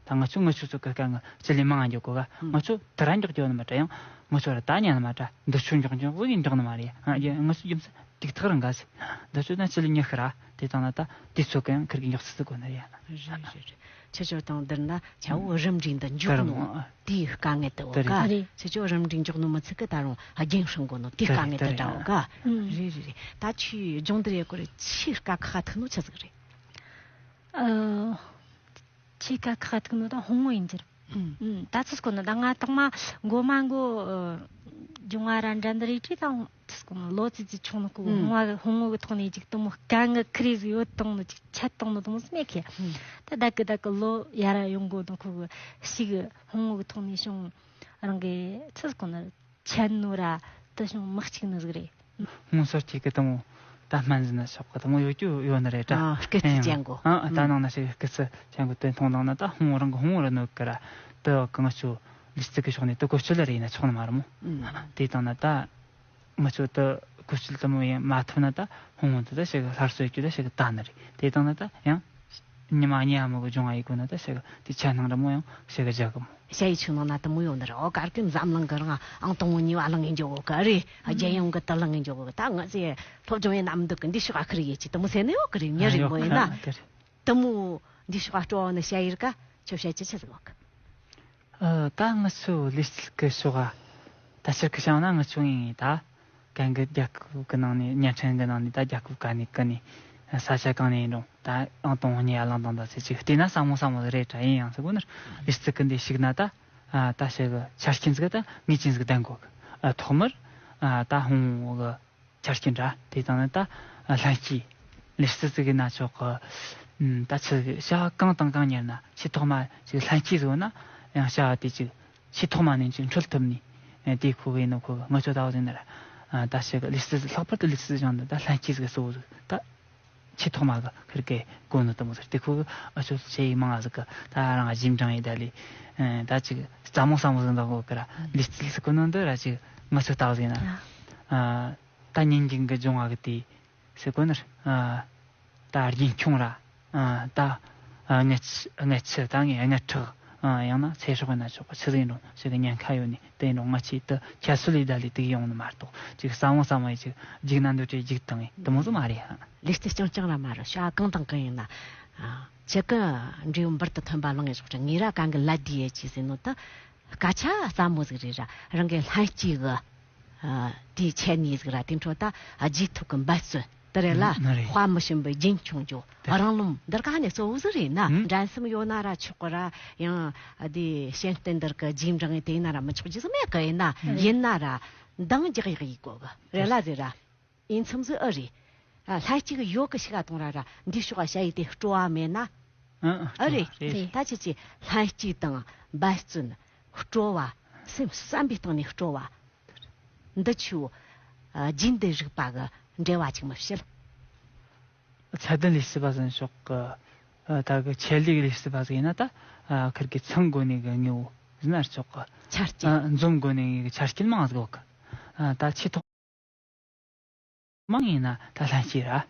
ད་ང་ཚོ་ང་ཚོ་ཚོ་གི་དཀའ་ངལ་སྤྱི་ལེ་མང་ང་འཇོག་གོ་ག་ང་ཚོ་དེ་ར་འཇོག་རྒྱུ་ནི་མ་དྲ་ཡང་ང་ཚོ་ར་ད་ཉན་ནི་མ་དྲ་འདི་ཆུ་འཇོག་འཇོག་གི་འཇོག་ནི་མ་རེད་ཡ། ང་ཚོ་རྒྱུ་མཚན། ཏིག་ཐག་རང་ག་སི། འདི་ཚོ་ན་ཅི་ལ་ཉི་ཤུ་ར། དེ་དང་ན་ད་དེ་ཚོ་གང་ཁིར་གི་ཉོག་སི་སི་གོ་ན་རེད། རེད་རེད་རེད། ཁྱེད་ཚོ་དང་འདིར་ན་ཆ་བོ་རིམ་གྲས་འདི་མགྱོགས་ནོ། དེའི་དཀའ་ངལ་དུ་འོ་ག་རེད། ཁྱེད་ཚོ་རིམ་གྲས་མགྱོགས་ནོ་མི་ཚིག་གི་ད་རུང་རྒྱུན་སྲིང་གོ་ནོ་དེའི་དཀའ་ངལ་དུ་འདྲ་འོ་ག་རེད་རེད་རེད། ད་ཁྱོས་སྦྱོང་བརྡར་ཡེ་གོ་རེ་ཆེས་དཀའ་ཁག་ཐུག་ནོ་ཆི་ཟིག་རེད། ཨ། ཆེ་ཁ་ཁ་ཐུག་ནོ་ད་ཧོང་ངོ་ཡིན་གྱི་རེད། ཨུམ། ཨུམ། ད་ཚོད་སྐོར་ནི་ད་ང་ཐོག་མ་མགོ་མ་མགོ་ཨ། སྦྱོང་བ་ར་འགྲན་བསྡུར་རེ་བྲིས་དང་ཚོད་སྐོར་ནི་ལོ་ཙི་ཙི་ཆུང་ནི་ཁོ་ཨུམ། ཧོང་བ་ཧོང་ངོ་གི་ཐོག་ནས་ཅིག་དུ་མོ་དཀའ་ངལ་ཁི་རེ་ཟིག་ཡོད་དང་ནི་ཅིག་ཆད་དང་ནི་དུ་མོ་སྨད་ཁེ། ཨུམ། ད་ད་གི་ད་གི་ལོ་ཡ་ར་ཡོང་གོ་དང་ཁོ་གི་ཞིག་ཧོང་ངོ་གི་ཐོག་ནས་བྱུང་རང་གི་ཚོད་སྐོར་ནི། ཆད་ནོ་ར་དུ་བྱུང་མི་གཅིག་ནི་ཟིག་རེད། སྔོན་སོར་གཅིག་གི་དུ་མོ་ད་སྨན་ཟིན་ན་ཆོག་གི་དུ་མོ་ཡོད་རྒྱུ་ཡོད་ནི་རེད་ད། ཨ། སྐད་ཅིག་ཅན་གོ། ཨ། ད་ནང་ན་ཞིག་སྐད་ཅིག་ཅན་གོ་དོན་མཐོང་དང་ན་ད་ཧོང་རང་གི་ཧོང་ར་ནོ་གི་ར་དུ་གི་ང་ཆོ་ལི་རྩི་གི་ཕྱོགས་ནས་དུ་བཀོལ་སྤྱོད་ལ་རེ་ཡིན་ན་ཆོག་ནི་མ་རེད་མོ། ཨུམ། དེ་དང་ན་ད་ང་ཆོ་དུ་བཀོལ་སྤྱོད་དུ་མོ་ཡིན་མ་ཐུབ་ན་ད་ཧོང་དུ་ད་ཞིག་སླར་གསོ་ཡོད་རྒྱུ་ད་ཞིག་ད་ནི་རེད། དེ་དང་ན་ད་ཡང་ཉི་མ་གཉིས་ཨ་མོ་གི་སྦྱོང་ཨ་ཡི་གོ་ན་ད་ཞིག་དེ་ཆད་སྣང་ར་མོ་ཡང་ཞིག་རྒྱག་གི་མོ། ཞ་ཡི་ཆུ་ནང་ན་དུ་མོ་ཡོང་ནི་རེད། ཨོ་གར་ཀིན་འཛམ་གླིང་གི་རང་ཨང་དང་པོ་གཉིས་པ་གླིང་ངེ་འཇོག་གི་རེད། རྒྱལ་ཡོངས་གི་དུ་གླིང་ངེ་འཇོག་གི། ད་ང་ཚོས་སློབ་སྦྱོང་ཡིན་ནམ་འདུག་གི་འདི་ཤོག་ཨ་ཁི་རེ་ཡེ་ཅི་དུ་མོ་ཟེར་ནི་ཡོད་གི་རེད། ཉེ་རིང་མོ་ཡིན་ན་དུ་མོ་འདི་ཤོག་ཨ་སྤྲོ་བ་ནི་ཞ་ཡིར་ཀ་ཆོ་བཤད་ཅི་ཆི་ཟིག་ལོག་གི། ཨ། ད་ང་ཚོ་ལི་རྩི་གི་ཤོག་ཨ་ད་ཕྱིར་གི་བྱང་ན་ང་ཚོ་ཡིན་ད་གན་གི་རྒྱལ་ཁབ་གི་ནང་ནས་བརྙན་འཕྲིན་གི་ནང་ནས་ད་རྒྱལ་ཁབ་ག་ནས་གི་ནས་ས་ཆ་གང་ནས་ཡིན་རུང་ད་ཨང་དང་པོ་གཉིས་ཨ་ལང་དང་ད་ཚེ་གཅིག་བལྟས་ན་ས་མོ་ས་མོ་རེད་དྲ་ཡིན་ཡང་ཟེར་གོ་ནི་རེད། ལི་རྩི་གི་འདི་ཞིག་ན་ད། ཨ། ད་ཞིག་གི་ཆ་རྐྱེན་ཟིག་ད་ངེས་ཅན་ཟིག་ལྡན་དགོས་གི། ཨ། ཐོག་མར། ཨ། ད་ཧོང་གི་ཆ་རྐྱེན་ར་དེ་དང་ནི་ད་ལྷན་སྐྱེས་ལི་རྩི་ཟིག་གི་ན་ཆོག་གི། ཨུམ། ད་ཆི་བྱ་བ་གང་དང་གང་གཉེར་ན་ཆེས་ཐོག་མ་ཅིག་ལྷན་སྐྱེས་ཟིག་ཡོད་ན་ཡང་བྱ་བ་དེ་ཅིག་ཆེས་ཐོག་མ་ནས་ཅིག་འཕྲོད་ཐུབ་ནི། ཨ། དེ་ཁོ་གི་ཡིན་ནོ་ཁོ་གི་ང་ཚོ་ད་བ་ཟིག་ན་ར། ཨ། ད་ཞིག་གི་ལི་རྩི་ལྷག་པར་དུ་ལི་རྩི་ཅང་ད་ལྷན་སྐྱེས་ཟིག་གཙོ་བོ་ཟིག་ད། ཆེས་ཐོག་མ་གི་ཁིར་གི་གོ་ནོ་དུ་མོ་ཟེར་དེ་ཁོ་གི་ཨ་ཆོ་ཆེ་ཡི་མང་ང་ཟིག་གི་ད་རང་ཨ་ཇིམ་ཀྲང་ཡི་ད་ལི་ཨ་ད་ཅིག་རྩ་མོ་ས་མོ་ཟིག་འདུག་གོ་གི་ར། ལི་རྩི་ཟེར་གོ་ནོ་འདི་ར་ཅིག་ང་ཚོ་ལྟ་བ་ཟིག་ན། ཨ་ད་ཉིན་རྒྱུན་གི་སྦྱོང་བ་གི་དེ་ཟེར་གོ་ནི་ར། ཨ་ད་རྒྱུན་འཁྱོངས་ར། ཨ་ད་ཨ་ངལ་ངལ་ཆུ་ད་ངས་ངལ་ཁྲག་ཨ་ཡང་ན་ཚེ་སྲོག་ཡིན་ན་ཆོག་པ་ཆི་ཟིག་ཡིན་རུང་ཞིག་གི་ཉེན་ཁ་ཡོད་ནི། དེ་ཡིན་རུང་ང་ཆེད་དུ་ཁྱད་གསོད་ལས་ད་ལས་དེ་གི་ཡོང་ནི་མ་གཏོགས་ཅིག་ས་བོན་ས་མ་ཡི་ཅིག་རྒྱུག་ན་འདོད་ཀྱི་རྒྱུག་དང་ཡིན་དུ་མོ་ཟིག་མ་རེད་ཧ། ལུས་རྩལ་རྐྱང་རྐྱང་ར་མ་རེད། བྱ་གང་དང་གང་ཡིན་ན། ཨ་ཁྱེད་ཀྱི་འབྲས་བུ་འབུར་དུ་ཐོན་པ་བླངས་ངེས་ཞོག་ཅིག་ངེས་ར་གང་གི་ལ་དེ་ཡེ་ཅི་ཟེར་ནོ་ད་སྐད་ཆ་སླ་མོ་ཟིག་རེད་ར། རང་གི་ལྷན་སྐྱེས་གི་ཨ་དེའི་ཆེད་ནས་ཟིག་ར། དེ་འཕྲོ་ད་རྗེས་ཐོབ་ཀྱི་འབད་བརྩོན་དེ་རེད་ལ། ཨ་རེད། དཔའ་མི་ཞུམ་པའི་རྒྱུན་འཁྱོངས་རྒྱུ། དེ་རང་རློམ་འདིར་ག་ནས་གཙོ་བོ་ཟིག་རེད་ན། ཨུམ། འགྲན་སེམས་ཡོད་ན་ར་ཆོག་གི་ར། ཡང་ཨ་དེ་ཤེས་ལྡན་འདིར་གི་རྗེས་འབྲང་ངས་དེ་ཡིན་ན་ར་མི་ཆོག་རྒྱུ་ཟིག་མེད་གི་ཡིན་ན། ཨུམ། ཡིན་ན་ར་འདང་རྒྱག་ཡག་ཡིན་དགོས་གི་རེད་ལ་ཟེར་ར། ཡིན་མཚམས་ཟིག་ཨེ་རེད། ཨ་ལྷན་སྐྱེས་གི་ཡོད་གི་ཞིག་ག་གཏོང་ར་ར་འདི་ཕྱོགས་ག་བྱ་ཡི་དེ་སྤྲོ་བ་མེད་ན། ཨ་ཨེ་རེད། རེད། ད་ཁྱེད་ཀྱིས་ལྷན་སྐྱེས་དང་འབད་བརྩོན། སྤྲོ་བ། སེམས་བསམ་པའི་སྟེང་ནས་སྤྲོ་བ། འདི་ཆོ་ཨ་རྒྱུན་ལྡན་རིག་པ་གི་འབྲེལ་བ་ཅིག་མི་བྱེད། ཚད་ལྡན་ལས་བྱེད་པ་ཟིན་ཕྱོགས་ཀྱི་ཨ་ད་གི་ཆེད་ལས་ཀྱི་ལས་བྱེད་པ་ཟིག་ཡིན་ན་ད་ཨ་ཁིར་གི་ཚང་དགོས་ནས་གི་དངོས་པོ་ཟིན་ན་ཆོག་གི། ཆ་རྐྱེན། ཨ་འཛོམས་དགོས་ནས་གི་ཆ་རྐྱེན་མང་ཟིག་ཡོད་གི། ཨ་ད་ཆེས་ཐོག་མང་ཡིན་ན་ད་ལྷན་སྐྱེས་ར།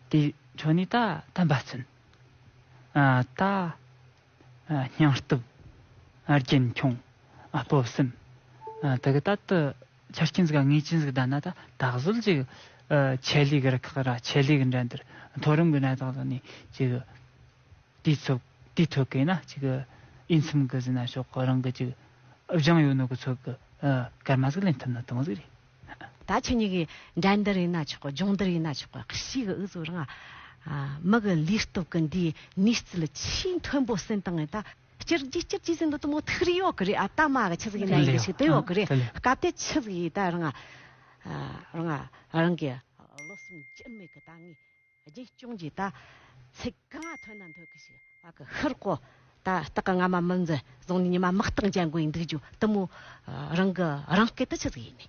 དེ་འཕྲོ་ནས་ད་ད་འབད་བརྩོན། ཨ་ད་ཨ་སྙིང་སྟོབས། ཨ་རྒྱུན་འཁྱོངས། ཨ་སྤོབས་སེམས། ཨ་དེ་གི་ད་དུ་ཆ་རྐྱེན་ཟིག་ངེས་ཅན་ཟིག་ལྡན་ན་ད་ད་གཟོད་ཅིག་ཨ་ཆེད་ལས་གི་རུ་ཁག་ར་ཆེད་ལས་གི་འགྲན་བསྡུར་མཐོ་རིམ་གི་གནས་སྟངས་ལ་ནས་ཅིག་དུས་ཚོད་དུས་ཐོག་གི་ན་ཅིག་ཨིན་ཚིམ་གི་ཟིན་ན་ཤོག་གི་རང་གི་ཅིག་སྦྱང་ཡོད་ནོ་གི་ཚོད་གི་ཨ་སྐར་མ་ཟིག་ལེན་ཐུབ་ན་དུ་མོ་ཟིག་རེད། ད་ཁྱེད་གཉིས་ཀྱི་འགྲན་བསྡུར་ཡིན་ན་ཆོག་གི་སྦྱོང་བརྡར་ཡིན་ན་ཆོག་གི་ཤི་གི་ཨུ་ཚོ་རང་ཨ་མི་གི་ལུས་སྟོབས་གི་འདིའི་ནུས་རྩལ་ཆེས་མཐོན་པོ་ཟིན་བཏང་ངས་ད་སྤྱིར་གྱིས་སྤྱིར་གྱིས་ཟིན་འདི་དུ་མོ་ཐུག་རེ་ཡོད་གི་རེད། ཨ་ད་མ་གི་ཆི་ཟིག་ཡིན་ན་ཡིན་གི་ཞིག་དེ་ཡོད་གི་རེད། དེ་ལས་སྐབས་དེ་ཆི་ཟིག་ཡིན་ད་རང་ཨ་རང་ཨ་རང་གི་བློ་སེམས་འགྱུར་མེད་གི་ད་ངས། རྒྱུན་སྐྱོང་གྱིས་ད་ཚིག་གང་ཐོན་ན་འདོད་གི་ཞིག་བ་གི་ཧུར་གོ་ད་སྟག་གི་རྔ་མ་མི་འཛི་བཟུང་ནས་ཉི་མ་དམག་རྟགས་འཇལ་དགོས་ཡིན་འདུག་རྒྱུ་དུ་མོ་རང་གི་རང་སྐད་དུ་ཆི་ཟིག་ཡིན་ནི།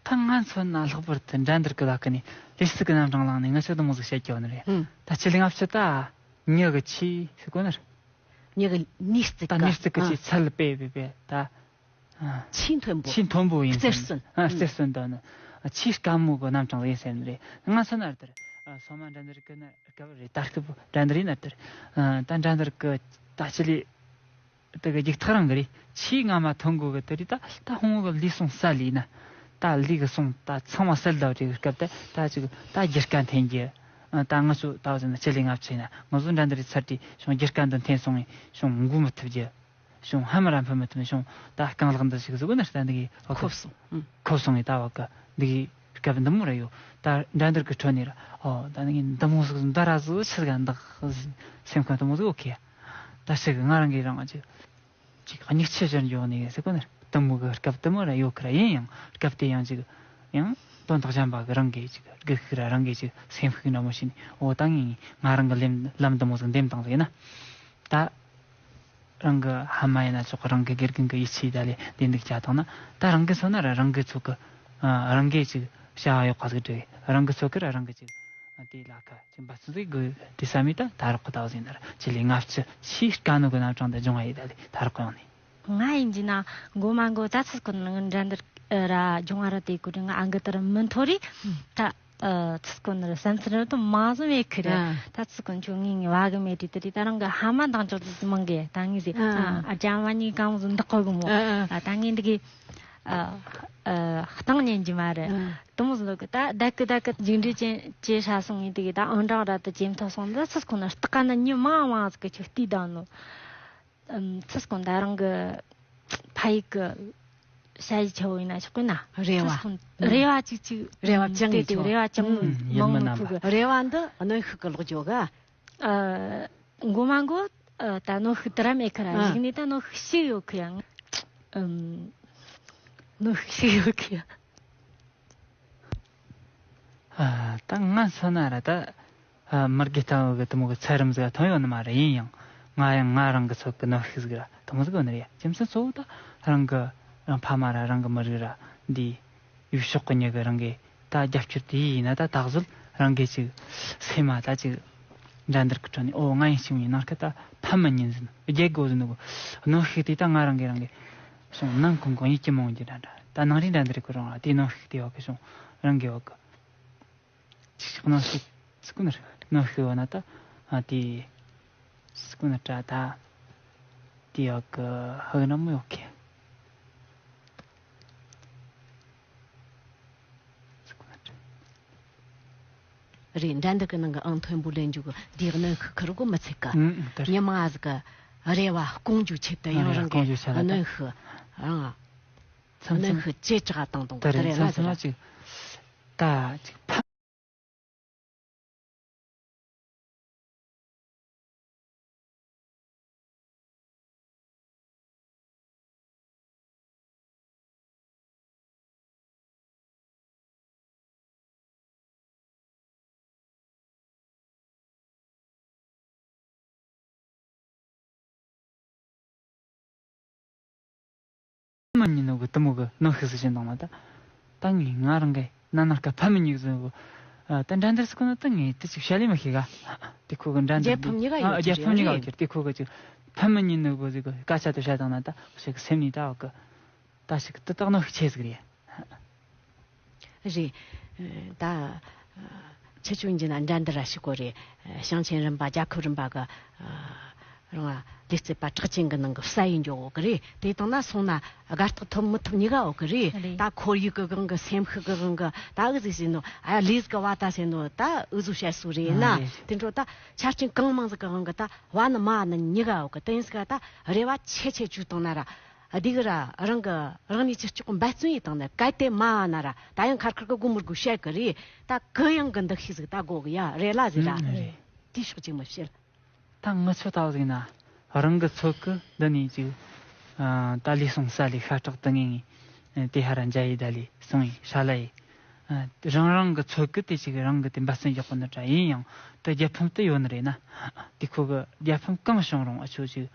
ད་ང་མཚོན་ན་ལྷག་པར་དུ་འགྲན་བསྡུར་གི་ལ་ཀི་ནས་ལས་སྲིད་གི་རྣམ་གྲངས་བླངས་ནས་ང་ཚོ་དུ་མོ་ཟིག་བཤད་རྒྱུ་ནི་རེད། ཧུམ། ད་ཆི་ལི་ང་ཚོ་ད་མྱི་གི་ཆེས་ཟེར་གོ་ནི་རེད། མྱི་གི་ནུས་རྩལ་ད་གི་ནུས་རྩལ་གི་ཨ་ཆེས་ཚད་ལ་སྤེལ་བས་པས་ད། ཆེས་མཐོན་པོ། ཆེས་མཐོན་པོ་ཡིན་རྩེར་སོན། ཨ་རྩེར་སོན་དང་ནི་ཆེས་དཀའ་མོ་གི་རྣམ་གྲངས་ཡིན་ཟེར་ནི་རེད། ང་ཚོ་ན་ལྟར་སོ་མ་འགྲན་བསྡུར་གི་ན་སྐབས་རེད། ད་སྐབས་འགྲན་བསྡུར་ཡིན་ན་ལྟར་ད་འགྲན་བསྡུར་གི་ད་ཆི་ལི་དེ་གི་རྒྱུག་ཐག་རང་གི་རེད། ཆེས་སྔ་མ་ཐོན་དགོས་གི་དེ་རེད། ད་ད་ཧོང་གི་ལུས་སོང་ས་ལི་ན་ད་ལུས་གི་སོང་ད་ཚང་མ་སལ་ལ་བྲེ་གི་སྐབས་དེ་ད་ཅིག་ད་རྒྱུ་སྐར་འཐེན་རྒྱུ། ད་ང་ཚོ་ད་བ་ཟེར་ན་ཆི་ལི་ང་ཚོ་ཡིན་ན་ང་ཚོ་འགྲན་བསྡུར་ཚར་དུས་བྱུང་རྒྱུ་སྐར་འདི་འཐེན་སོང་བྱུང་འགུལ་མི་ཐུབ་རྒྱུ། བྱུང་ཧ་མ་ར་འཕུར་མི་ཐུབ་ནས་བྱུང་ད་རྐང་ལག་འདི་ཞིག་ཟུག་ནས་ད་འདི་གི་བ་གི་ཁོབ་སོང་། ཨང་། ཁོབ་སོང་ངས་ད་བ་གི་འདི་གི་ སྐབས་འདི་མོ་ར་ཡོད། ད་འགྲན་བསྡུར་གི་ཁྲོད་ནས་ར། ཨོ་ད་ངས་འདི་མོ་ཟིག་འདི་ར་ཟིག་ཆི་ཟིག་འདི་སེམས་ཁམས་འདི་མོ་ཟིག་ཡོད་གི་ཡ། ད་ཞིག་ང་རང་གིས་རང་ཅིག་ཅིག་སྙིགས་ཆད་ཅན་འཇོག་ནས་ཟེར་གོ་ནི་ར། དེ་མོ་གི་སྐབས་དེ་མོ་ར་ཡོད་གི་ར། ཡིན་ཡང་སྐབས་དེ་ཡང་ཅིག་ཡང་དོན་དག་གཞན་པ་གི་རང་གིས་ཅིག་སྒུལ་ཤུགས་ར་རང་གིས་ཅིག་སེམས་ཤུགས་འདྲ་མོ་བྱས་ནས། འོ་ད་ངས་ང་རང་གི་ལམ་ལམ་དེ་མོ་ཟིག་འདེམས་བཏང་ཟིག་ཡིན་ན། ད་རང་གི་ཕ་མ་ཡིན་ན་ཆོག་གི། རང་གི་དགེ་རྒན་གི་ཡིད་ཆེས་ད་ལས་དེ་འདུག་བྱ་བཏང་ན། ད་རང་གི་མཚོན་ན་ར་རང་གི་ཚོད་གི་ཨ་རང་གིས་ཅིག་བྱ་བ་ཡག་པ་ཟིག་བསྒྲུབས། རང་གི་ཚོད་གི་ར་རང་གིས་ཅིག་དེ་ལ་ཁ་ཅིག་འབད་བརྩོན་ཟིག་དགོས་དྲི་ས་མེད། ད་ད་རག་གི་ད་བ་ཟིག་ན་ར་ཅི་ལས་ང་ཕྱི་ཕྱིའི་དཀའ་གནོད་གི་རྣམ་གྲངས་འདི་སྦྱོང་བ་ཡིན། ད་ལས་ད་རག་གི་ཡོང་ནས། ང་ཡིན་གྱི་ན་མགོ་མ་མགོ་ད་ཚིག་ཀུན་ང་འགྲན་བསྡུར་ར་སྦྱོང་བ་ར་དེ་ཀུན་ང་ཨང་གི་དེར་མི་མཐོ་རེད། ད་ཨ་ཚིག་ཀུན་ར་བསམ་ཚུལ་ར་དུ་མ་བཟང་བས་ཁི་ར། ཨ། ད་ཚིག་ཀུན་ཆུ་ངའི་ངའི་བ་གི་མེད་དེ་དེ་རེད། ད་རང་གི་ཕ་མ་འདང་ཅོག་ཙི་ཙི་མང་གི་ད་ངའི་ཟེ། ཨ། ཨ་ཨ་ཅང་བ་ནི་གང་བཟོ་འདི་ཀོ་གི་མོ། ཨ་ཨ། ཨ་ད་ངའི་འདི་གི་ཨ་ཨ་གཏང་ཉན་གྱི་མ་རེད། ཨ་དུ་མོ་ཟོ་གི་ད་ད་གི་ད་གི་རྒྱུགས་འབྲས་ཅན་ཅེ་ཧྲ་སོང་ངའི་འདི་གི་ད་ཨང་གྲངས་ར་དུ་ཇེ་མཐོ་སོང་། ད་ཚིག་ཀུན་ན་སྟག་ན་ཉི་མ་མང་ཟིག་གི་ཆུ་བལྟས་ད་ནོ། ཨམ་ཚིག་ཀུན་ད་རང་གི་ཕ་ཡིག་གི་ཞ་ཡི་ཆེ་བོ་ཡིན་ན་ཆོག་གི་ན། རེ་བ། ཚིག་ཀུན་རེ་བ་ཅིག་ཅིག་རེ་བ་བཅངས་དེ་དེ་ཆོག་རེ་བ་བཅངས་ཨུམ། ཡིན་མང་མི་མི་རྣམ་ཐུབ་པ། གི། རེ་བ་འདི་གནོན་ཤུགས་གི་ལོག་འཇོག་ག། ཨ་མགོ་མ་མགོ་ཨ་ད་གནོན་ཤུགས་དེ་ར་མེད་ཁ་ར། ཨ། གཞིགས་ནས་ད་གནོན་ཤུགས་ཤིག་ཡོད་ཁི་ཡ། ཨམ་གནོན་ཤུགས་ཤིག་ཡོད་ཁི་ཡ། ཨ་ད་ང་མཚོན་ན་ར་ད་ཨ་མི་དགེ་ལྟ་བུ་གི་དེ་མོ་གི་ཚད་རིམ་ཟིག་ཐོན་ཡོད་ནི་མ་རེད། ཡིན་ཡང་ང་ཡང་ང་རང་གི་ཚོད་གི་གནོན་ཤུགས་ཟིག་ར་དེ་མོ་ཟིག་ཡོད་ནི་རེད། རྒྱུ་མཚན་གཙོ་བོ་ད་རང་གི་རང་ཕ་མ་ར་རང་གི་མི་རིགས་ར་འདི་ཡུལ་ཕྱོགས་གི་མྱི་གི་རང་གི་ད་རྒྱབ་སྐྱོར་དེ་ཡིན་ན། ད་ད་གཟོད་རང་གི་ཅིག་སེམས་མ་ད་ཅིག་འགྲན་བསྡུར་གི་ཁྲོད་ནས། ཨོ་ང་ཡིན་ཞིག་ཡིན་ནང་ཁ་ད་ཕམ་མི་ཉན་ཟིན་རྒྱལ་དགོས་ཟིན་ནོ་གནོན་ཤུགས་དེ་ད་ང་རང་གི་རང་གི་སོང་ནང་ཁོང་གང་ཡིད་ཀྱི་མང་གི་འདྲ་འདྲ། ད་ནང་རིགས་འགྲན་བསྡུར་གི་རང་ར་དེ་གནོན་ཤུགས་དེ་ཡོད་གི་སོང་རང་གི་ཡོད་གི། ཅིག་ཅིག་གནོན་ཤུགས་ཚིག་ཀུན་རེད། གནོན་ཤུགས་ཡོད་ན་ད་ཨ་དེ་ཚིག་ཀུན་དྲ་ད་དེ་ཡོད་གི་ཧ་གི་ན་མོ་ཡོད་གི། ཚིག་ཀུན་དྲ་རེད། འགྲན་བསྡུར་གི་ནང་གི་ཨང་མཐོན་པོ་ལེན་རྒྱུ་གི་དེའི་གནོན་ཤུགས་ཁུར་གོ་མི་ཚད་གི། ཨང་ཨང་དེ་རེད། ཉི་མ་ཟིག་གི་རེ་བ་སྐོང་རྒྱུ་ཆེད་དུ་ཡང་རེད། རང་གི་སྐོང་རྒྱུ་ཆེད་ལ་ད་གནོན་ཤུགས་རང་མཚམས་གནོན་མཚམས་ཤུགས་ཇེ་དྲག་བཏང་བཏང་དེ་དེ་རེད་རེད། ན་མཚམས་ཟེར་མཚམས་ན་ན་ཅིག་ད་ཅིག་ཕ། མི་ཉིད་ནོ་གི་དུ་མོ་གི་གནོན་ཤུགས་སུ་ཕྱིན་དང་ན་ད། ད་ངས་ང་རང་གི་ན་ན་སྐབས་ཕ་མི་ཉིད་ཟིག་གི་ད་འགྲན་བསྡུར་སུ་གོ་ན་ད་ངས་དེ་ཅིག་བཤད་ལས་མི་ཤེས་ག། དེ་ཁོ་གི་འགྲན་བསྡུར་རྒྱལ་ཕམ་གཉིས་ཀ་ཡོད་རྒྱལ་ཕམ་གཉིས་ཀ་ཡོད་ཀྱི་རེད། དེ་ཁོ་གི་ཅིག་ཕ་མི་ཉིད་ནོ་གི་ཟིག་གི་སྐད་ཆ་དུ་བཤད་དང་ན་ད་ཞིག་སེམས་ནས་ད་འོག་གི་ད་ཞིག་དུ་དག་ནོ་ཤུགས་ཆེ་ཟིག་རེད། རེད། ད་ཁྱེད་ཆོ་འཇི་ན་འགྲན་བསྡུར་ར་ཞིག་གོ་རེད། ཞིང་ཆེན་རིམ་པ་རྒྱལ་ཁབ་རིམ་པ་གི་རང་ལས་རྩེད་པ་གྲགས་ཅན་གི་ནང་གི་ས་ཡིན་འཇོག་འོག་གི་རེད། དེ་དང་ན་སོང་ན་དགའ་རྟགས་ཐོབ་མི་ཐོབ་གཉིས་ཀ་འོག་གི་རེད། རེད། ད་ཁོར་ཡུག་གི་དབང་གི་སེམས་ཤུགས་གི་དབང་གི་ད་ཨུ་ཟིག་ཟེར་ནོ་ཨ་ལས་ཟིག་གི་བ་ད་ཟེར་ནོ་ད་ཨུ་ཟུ་བཤད་སུ་རེད་ན། ཨ་རེད། དེ་འཕྲོ་ད་ཆ་རྐྱེན་གང་མང་ཟིག་གི་དབང་གི་ད་བ་ནི་མ་ནི་གཉིས་ཀ་འོག་གི་དེ་ཡིན་ཟིག་ག་ད་རེ་བ་ཆེ་ཆེ་བཅུག་བཏང་ན་ར། ཨ་དེ་གི་ར་རང་གི་རང་ཉིད་ཀྱི་ལྕོགས་འབད་བརྩོན་ཡིས་བཏང་ནས་གལ་ཏེ་མ་བ་ན་ར་ད་ཡང་ཁར་ཁར་གི་དགོས་མི་དགོས་བཤད་གི་རེད། ད་གུ་ཡངས་གི་འདུ་ཤེས་ཟིག་ད་དགོས་གི་ཡ་རེད་ལ་ཟེར་ར། ཨང་རེད། དེ་ཕྱོགས་ཅིག་མི་བཤད། ད་ངི་ཆོ་ལྟ་བུ་ཟིག་ན་རང་གི་ཚོད་གི་འདི་ནས་ཅིག་ཨ་ད་ལས་སོང་ས་ལས་ཤ་ཁྲག་ཏུ་ངེས་ངེས་དེ་ཧ་ར་འཇའ་ཡི་ད་ལས་སོང་ཡི་ཧྲ་ལ་ཡི། ཨ་རང་རང་གི་ཚོད་གི་དེ་ཅིག་རང་གི་དེ་འབད་བརྩོན་རྒྱག་གོ་ནི་འདྲ་ཡིན་ཡང་དེ་རྒྱལ་ཕམ་དེ་ཡོད་ནི་རེད་ན། དེ་ཁོ་གི་རྒྱལ་ཕམ་གང་བྱུང་རུང་ཨ་ཆོ་ཅིག་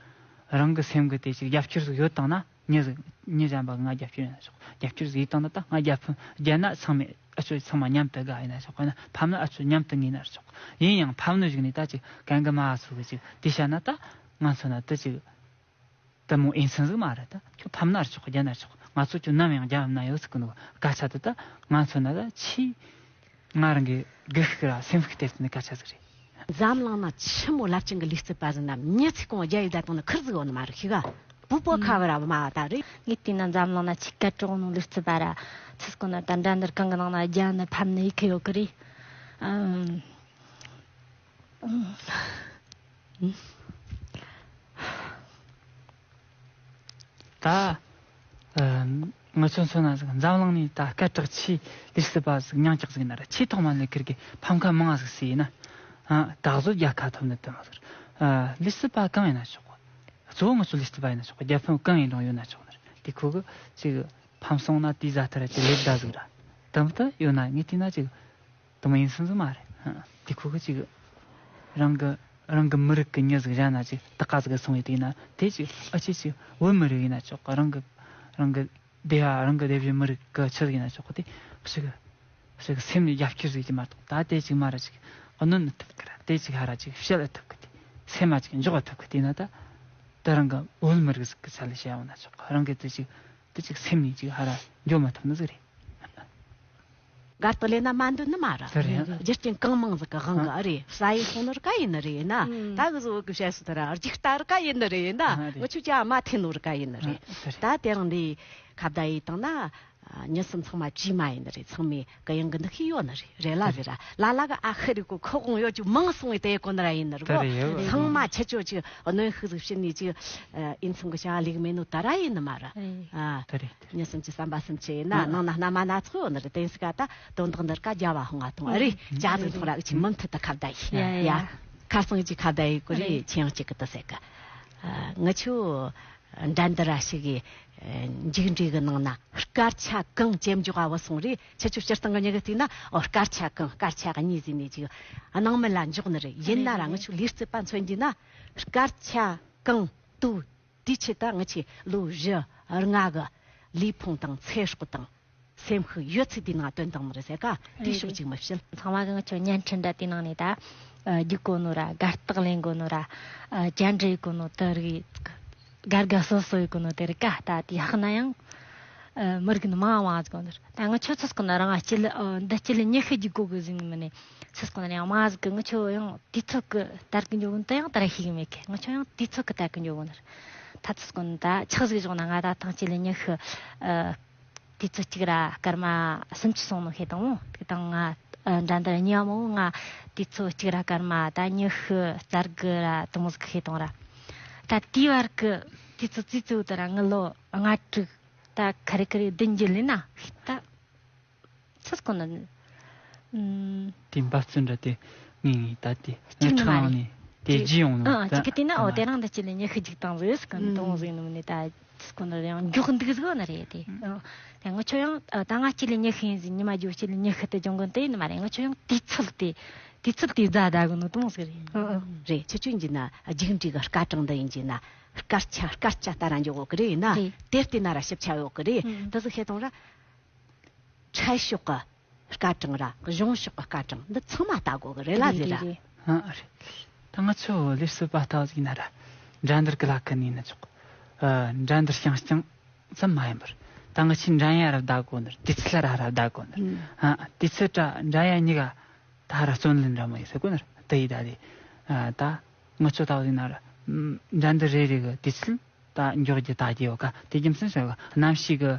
རང་གི་སེམས་གི་དེ་ཅིག་རྒྱབ་སྐྱོར་ཟིག་ཡོད་དང་ན། མྱི་ཟིག་མྱི་གཞན་པ་ང་རྒྱབ་སྐྱོར་ཡིན་ན་ཆོག་རྒྱབ་སྐྱོར་ཟིག་ཡིན་དང་ན་ད་ང་རྒྱལ་ཕམ་རྒྱལ་ན་ཚང་མས་ཨ་ཆོ་ཚང་མ་མཉམ་དུ་དགའ་ཡིན་ན་ཆོག་དཔེར་ན་ཕམ་ན་ཨ་ཆོ་མཉམ་དུ་ངེས་ན་ཆོག་ཡིན་ཡང་ཕམ་ནི་ཞིག་ནས་ད་ཅིག་གན་གི་མ་ཨ་ཆོ་གི་ཅིག་དེ་བཤད་ན་ད་ང་མཚོན་ན་ད་ཅིག་དེ་མོ་ཨེ་མཚན་ཟིག་མ་རེད། ད་ཁྱོད་ཕམ་ན་ར་ཆོག་རྒྱལ་ན་ར་ཆོག་ང་ཚོ་ཁྱོད་ནམ་ཡང་རྒྱལ་ཕམ་ན་ཡོད་ཟིག་གི་འདུག་སྐད་ཆ་དེ་ད་ང་མཚོན་ན་ད་ཆེས་ང་རང་གི་སྒུལ་ཤུགས་ར་སེམས་ཤུགས་སྟེར་ཐུབ་ནི་སྐད་ཆ་ཟིག་རེད། འཛམ་གླིང་ན་ཆི་མོ་རླབས་ཆེན་གི་ལུས་རྩལ་པ་ཟིག་ན་མྱི་ཚེ་གང་རྒྱ་ཡི་བསྡད་བཏང་ན་ཁུར་ཟིག་ཡོད་ནི་མ་རེད་ཤི་ག་བུ་པོ་ཁ་བ་ར་བུ་མ་བ་ད་རེད། ངས་བལྟས་ན་འཛམ་གླིང་ན་ཆེས་སྐད་གྲགས་ནོ་ལུས་རྩལ་པ་ར་ཚིག་སྐོར་ན་ད་འགྲན་བསྡུར་གང་གི་ནང་ན་རྒྱ་ནི་ཕམ་ནི་ཡི་ཁ་ཡོད་གི་རེད། ཨམ། ད། ཨམ། ང་ཚོ་མཚོན་ན་ཟིག་འཛམ་གླིང་ནས་ད་སྐད་གྲགས་ཆེ་ལས་བྱེད་པ་ཟིག་མྱིང་གྲགས་ཟིག་ཡིན་ན་ར། ཆེས་ཐོག་མ་ལས་ཁིར་གི་ཕམ་ཁ་མང་ཟིག་བསད་ཡིན་ན། ཨ། ད་གཟོད་རྒྱལ་ཁ་ཐོབ་ནི་དེ་མ་ཟིག་ཨ། ལས་བྱེད་པ་གང་ཡིན་ན་ཆོག་གི། གཙོ་བོ་ང་ཚོ་ལས་བྱེད་པ་ཡིན་ན་ཆོག་གི། རྒྱལ་ཕམ་གང་ཡིན་རུང་ཡོད་ན་ཆོག་ནི་རེད། དེ་ཁོ་གི་ཅིག་ཕམ་སོང་ན་དེའི་བཟའ་ཐར་གྱི་ལས་བདའ་ཟིག་ར། དམ་དུ་ཡོད་ན་ངས་བལྟས་ན་ཅིག་དུ་མ་ཡིན་སོང་ཟིག་མ་རེད། ཨ། དེ་ཁོ་གི་ཅིག་རང་གི་རང་གི་མི་རིགས་ཀྱི་མྱི་ཟིག་གཞན་ན་ཅིག་ད་ག་ཟིག་གི་སོང་ཡོད་དེ་ཡིན་ན། དེ་ཅིག་ཨ་ཅེ་ཅིག་བོད་མི་རིགས་ཡིན་ན་ཆོག་གི། རང་གི་རང་གི་སྡེ་བ་རང་གི་སྡེ་བཞི་མི་རིགས་ཀྱི་ཆི་ཟིག་ཡིན་ན་ཆོག་གི། དེ་ཞིག་ཞིག་སེམས་ནས་རྒྱབ་སྐྱོར་ཟིག་གི་མ་གཏོགས། ད་དེ་ཅིག་མ་ར་ཅིག་གནོན་ཐུབ་གི་ར། དེ་ཅིག་ཧ་ར་ཅིག་བཤད་ཐུབ་གི། དེ་སེམས་མ་ཅིག་འཇོག་ཐུབ་གི། དེ་ན་ད་ད་རང་གི་བོད་མི་རིགས་ཟིག་གི་ཆ་ལ་བཤད་ཡོང་ན་ཆོག་གི། རང་གི་དེ་ཅིག་དེ་ཅིག་སེམས་ནས་ཅིག་ཧ་ར་འཇོག་མ་ཐུབ་ནི་ཟིག་རེད། སྒར་དུ་ལས་ན་མ་འདོད་ནི་མ་ར། དེ་རེད། རྒྱུ་རྐྱེན་གང་མང་ཟིག་གི་དབང་གི་ཨ་རེད། ས་ཡི་སོང་ནོ་ར་ཀ་ཡིན་ནི་རེད་ན། ཨང་། ད་གི་བཟོ་གི་བཤད་སྲོལ་དེ་ར་རྒྱུག་རྟ་ར་ཀ་ཡིན་ནི་རེད་ན། ཨ་རེད། ང་ཆོ་ཅག་མ་ཐེ་ནོ་ར་ཀ་ཡིན་ནི་རེད། ཨ་དེ་རེད། ད་དེ་རིང་འདི་ཁ་བརྡ་ཡིས་བཏང་ན། ཨ། མྱི་སེམས་ཚང་མ་བྲིས་མ་ཡིན་ནི་རེད། ཚང་མས་གུ་ཡངས་གི་འདུག་ཤེས་ཡོད་ནི་རེད། རེད་ལ་ཟེར་ར། ལ་ལ་གི་ཨ་ཁུ་རེད་གོ། ཁོ་དགོངས་ཡོད་ཅིག་མང་སོང་བའི་དེ་གོ་ནི་ར་ཡིན་ནི་རེད་གོ། དེ་རེད་ཡོད། ཚང་མ་ཆེ་ཆོ་ཅིག་གནོན་ཤུགས་ཟིག་བྱིན་ནས་ཅིག་ཨ། ཨིན་ཚང་གི་བྱ་བ་ལས་གི་མེད་ནོ་ད་ར་ཡིན་ནི་མ་ར། རེད། ཨ། དེ་རེད། མྱི་སེམས་ཀྱི་བསམ་པ་སེམས་ཆེ་ཡིན་ན། ཨ། ནང་ན་སྣ་མ་སྣ་ཚོགས་ཡོད་ནི་རེད། དེ་སི་ཀ་ད་དོན་དག་འདིར་ཀ་རྒྱ་བ་ཧོང་ང་ཐོང་ཨ་རེད། ཨ་ཅག་ཟིག་ཐོང་ར་ཨུ་ཆི་མུ་མཐུད་དུ་ཁ་བརྡ་ཡིན། ཡ་ཡ། ཁ་སང་ཅིག་ཁ་བརྡ་ཡིན་གོ་རེད། རེད། ཁྱེད་ཡང་གཅིག་གི་དུ་ཟེར་གི། ཨ། ང་ཆོ་འགྲན་བསྡུར་ར་ཞིག་གི་མཇུག་འབྲས་གི་ནང་ན་སྐར་ཆ་གང་ཅེམ་འཇོག་ག་བུད་སོང་རེད། ཁྱེད་ཆོ་སྤྱིར་བཏང་གི་མྱི་གི་སྟེང་ན། ཨོ། སྐར་ཆ་གང་། སྐར་ཆ་གཉིས་ཟིན་ནས་ཅིག་སྣང་མེད་ལ་འཇོག་ནི་རེད། ཡིན་ན་ར་ང་ཆོ་ལས་བྱེད་པ་མཚོན་གྱི་ན། སྐར་ཆ་གང་དུ་དེའི་ཆེད་དུ་ང་ཆོས་ལོ་བཞི་ལྔ་གི་ལུས་ཕུང་དང་ཚེ་སྲོག་དང་སེམས་ཤུགས་ཡོད་ཚད་དེའི་ནང་བཏོན་བཏང་ནི་རེད་ཟེར་ག། དེའི་ཕྱོགས་གཅིག་མི་བཤད། ཚང་མ་གི་ང་ཆོ་བརྙན་འཕྲིན་འདྲ་དེའི་ནང་ནས་ད་རྒྱུག་གོ་ནོ་ར། དགའ་རྟགས་ལེན་གོ་ནོ་ར། བཅར་འདྲི་གོ་ནོ་དེ་རིགས་དགའ་དགའ་སོ་སོ་ཡི་གོ་ནོ་དེ་རིགས་ཀ་ད་དེ་ཧག་ན་ཡང་མི་རིགས་ནི་མང་བ་ཟིག་གོ་ནོ་ར། ད་ང་ཆོ་ཚོ་སྐོ་ན་རང་སྤྱི་ལ་འདི་སྤྱི་ལ་ཉི་ཤུ་རྒྱུག་གོ་གི་ཟིན་མི་ནི་ཚོ་སྐོ་ན་ཡང་མ་ཟིག་གི། ང་ཆོ་ཡང་དུས་ཚོད་གི་དར་གི་འཇོག་གི་དེ་ཡང་དར་ཤེས་གི་མེད་གི། ང་ཆོ་ཡང་དུས་ཚོད་གི་དར་གི་འཇོག་གི་ནི་ར། ད་ཚོ་སྐོ་ན་ད་ཆག་ཟིག་བཞག་ན་ང་ད་ཐང་སྤྱི་ལ་ཉི་ཤུ། དུས་ཚོད་གཅིག་ར་སྐར་མ་སུམ་ཅུ་སོང་ནོ་ཤེས་དང་མོ། དེ་དང་ང་ཨ། འགྲན་བསྡུར་གཉིས་པ་མོ་ང་དུས་ཚོད་གཅིག་ར་སྐར་མ་ད་ཉི་ཤུ་རྩ་དགུ་ར་དུ་མོ་ཟིག་ཤེས་དང་ར། ད་དེའི་བར་གི་དུས་ཚོད་ཙི་ཙི་བོ་དེ་ར་ངི་ལོ་ལྔ་དྲུག་ད་ཁ་རི་ཁ་རི་བདུན་བརྒྱུད་ལས་ན་ཤེས་ད། ཚོད་སྐོ་ན། ཨུམ། དེ་འབབ་ཚུགས་འདྲ་དེ་ངེས་ངེས་ད་དེ་གཅིག་ནི་མ་ཁྲང་རེད། ནས་དེ་རྗེས་ཡོང་ནོ་ཨ། ད་གཅིག་གི་དེ་ན། ཨོ། དེ་རང་འདི་སྤྱི་ལ་ཉི་ཤུ་རྒྱུག་བཏང་ཟིག་གི་ཨུམ། གཏོང་ཟིག་ནི་མིན་ནི་ད། ཁོ་ན་ཡང་མགྱོགས་འདུག་ཟིག་ན་རེད་དེ། ཨ། ད་ང་ཆོ་ཡང་ད་ང་སྤྱི་ལ་ཉི་ཤུ་ཡིན་ཟིག་ཉི་མ་རྒྱུ་སྤྱི་ལ་ཉི་ཤུ་དེ་སྦྱོང་གི་དེ་ཡིན་མ་རེད། ང་ཆོ་ཡང་དུས་ཚོད་དེ་དུས་ཚོད་དེ་རྫ་ད་གི་ནོ་དུང་ཟིག་རེད། ཨ། ཨ། རེད། ཁྱེད་ཆོས་ཡིན་ན་རྒྱུགས་འབྲས་གི་སྐར་གྲངས་འདི་ཡིན་གྱི་ན་སྐར་ཆ་སྐར་ཆ་ལྟ་ར་འཇོག་གི་རེད་ན། རེད། དེ་ལྟས་ན་ར་ཞིབ་ཆ་ཡོད་གི་རེད། ཨ། དེ་ཟིག་ཤེས་དང་ར། འཕྲལ་ཕྱོགས་ཀྱི་སྐར་གྲངས་ར་གཞུང་ཕྱོགས་ཀྱི་སྐར་གྲངས་འདི་ཚང་མ་ལྟ་དགོས་གི་རེད་ལ་ཟེར་ར། རེད་རེད། ཨ་རེད། ད་ང་ཚོ་ལས་བྱེད་པ་ལྟ་བུ་ཟིག་ཡིན་ན་ར། འགྲན་བསྡུར་གི་ལ་ཁ་ནས་ཡིན་ན་ཆོག་ཨ། འགྲན་བསྡུར་རྐྱང་རྐྱང་ཙམ་མ་ཡིན་པར། ད་ང་ཆོས་འགྲན་ཡ་ར་བསྡད་དགོས་ནི་རེད། དུས་ཚོད་ར་ར་བསྡད་དགོས་ནི་རེད། ཨ། དུས་ཚོད་ར་འགྲན་ཡ་གཉིས་ཀ་ད་ཧ་ར་བརྩོན་ལེན་ར་མ་ཡིན་ཟེར་དགོས་ནི་རེད། དེ་ཡིན་ད་རེད། ཨ། ད་ང་ཚོ་ལྟ་བུ་ཟིག་ཡིན་ན་ར། འགྲན་བསྡུར་རེ་རེ་གི་དུས་ཚོད། ད་མགྱོགས་རྒྱུ་དལ་རྒྱུ་ཡོད་ཀ། དེ་རྒྱུ་མཚན་ཟེར་ག་གནམ་གཤིས་གི་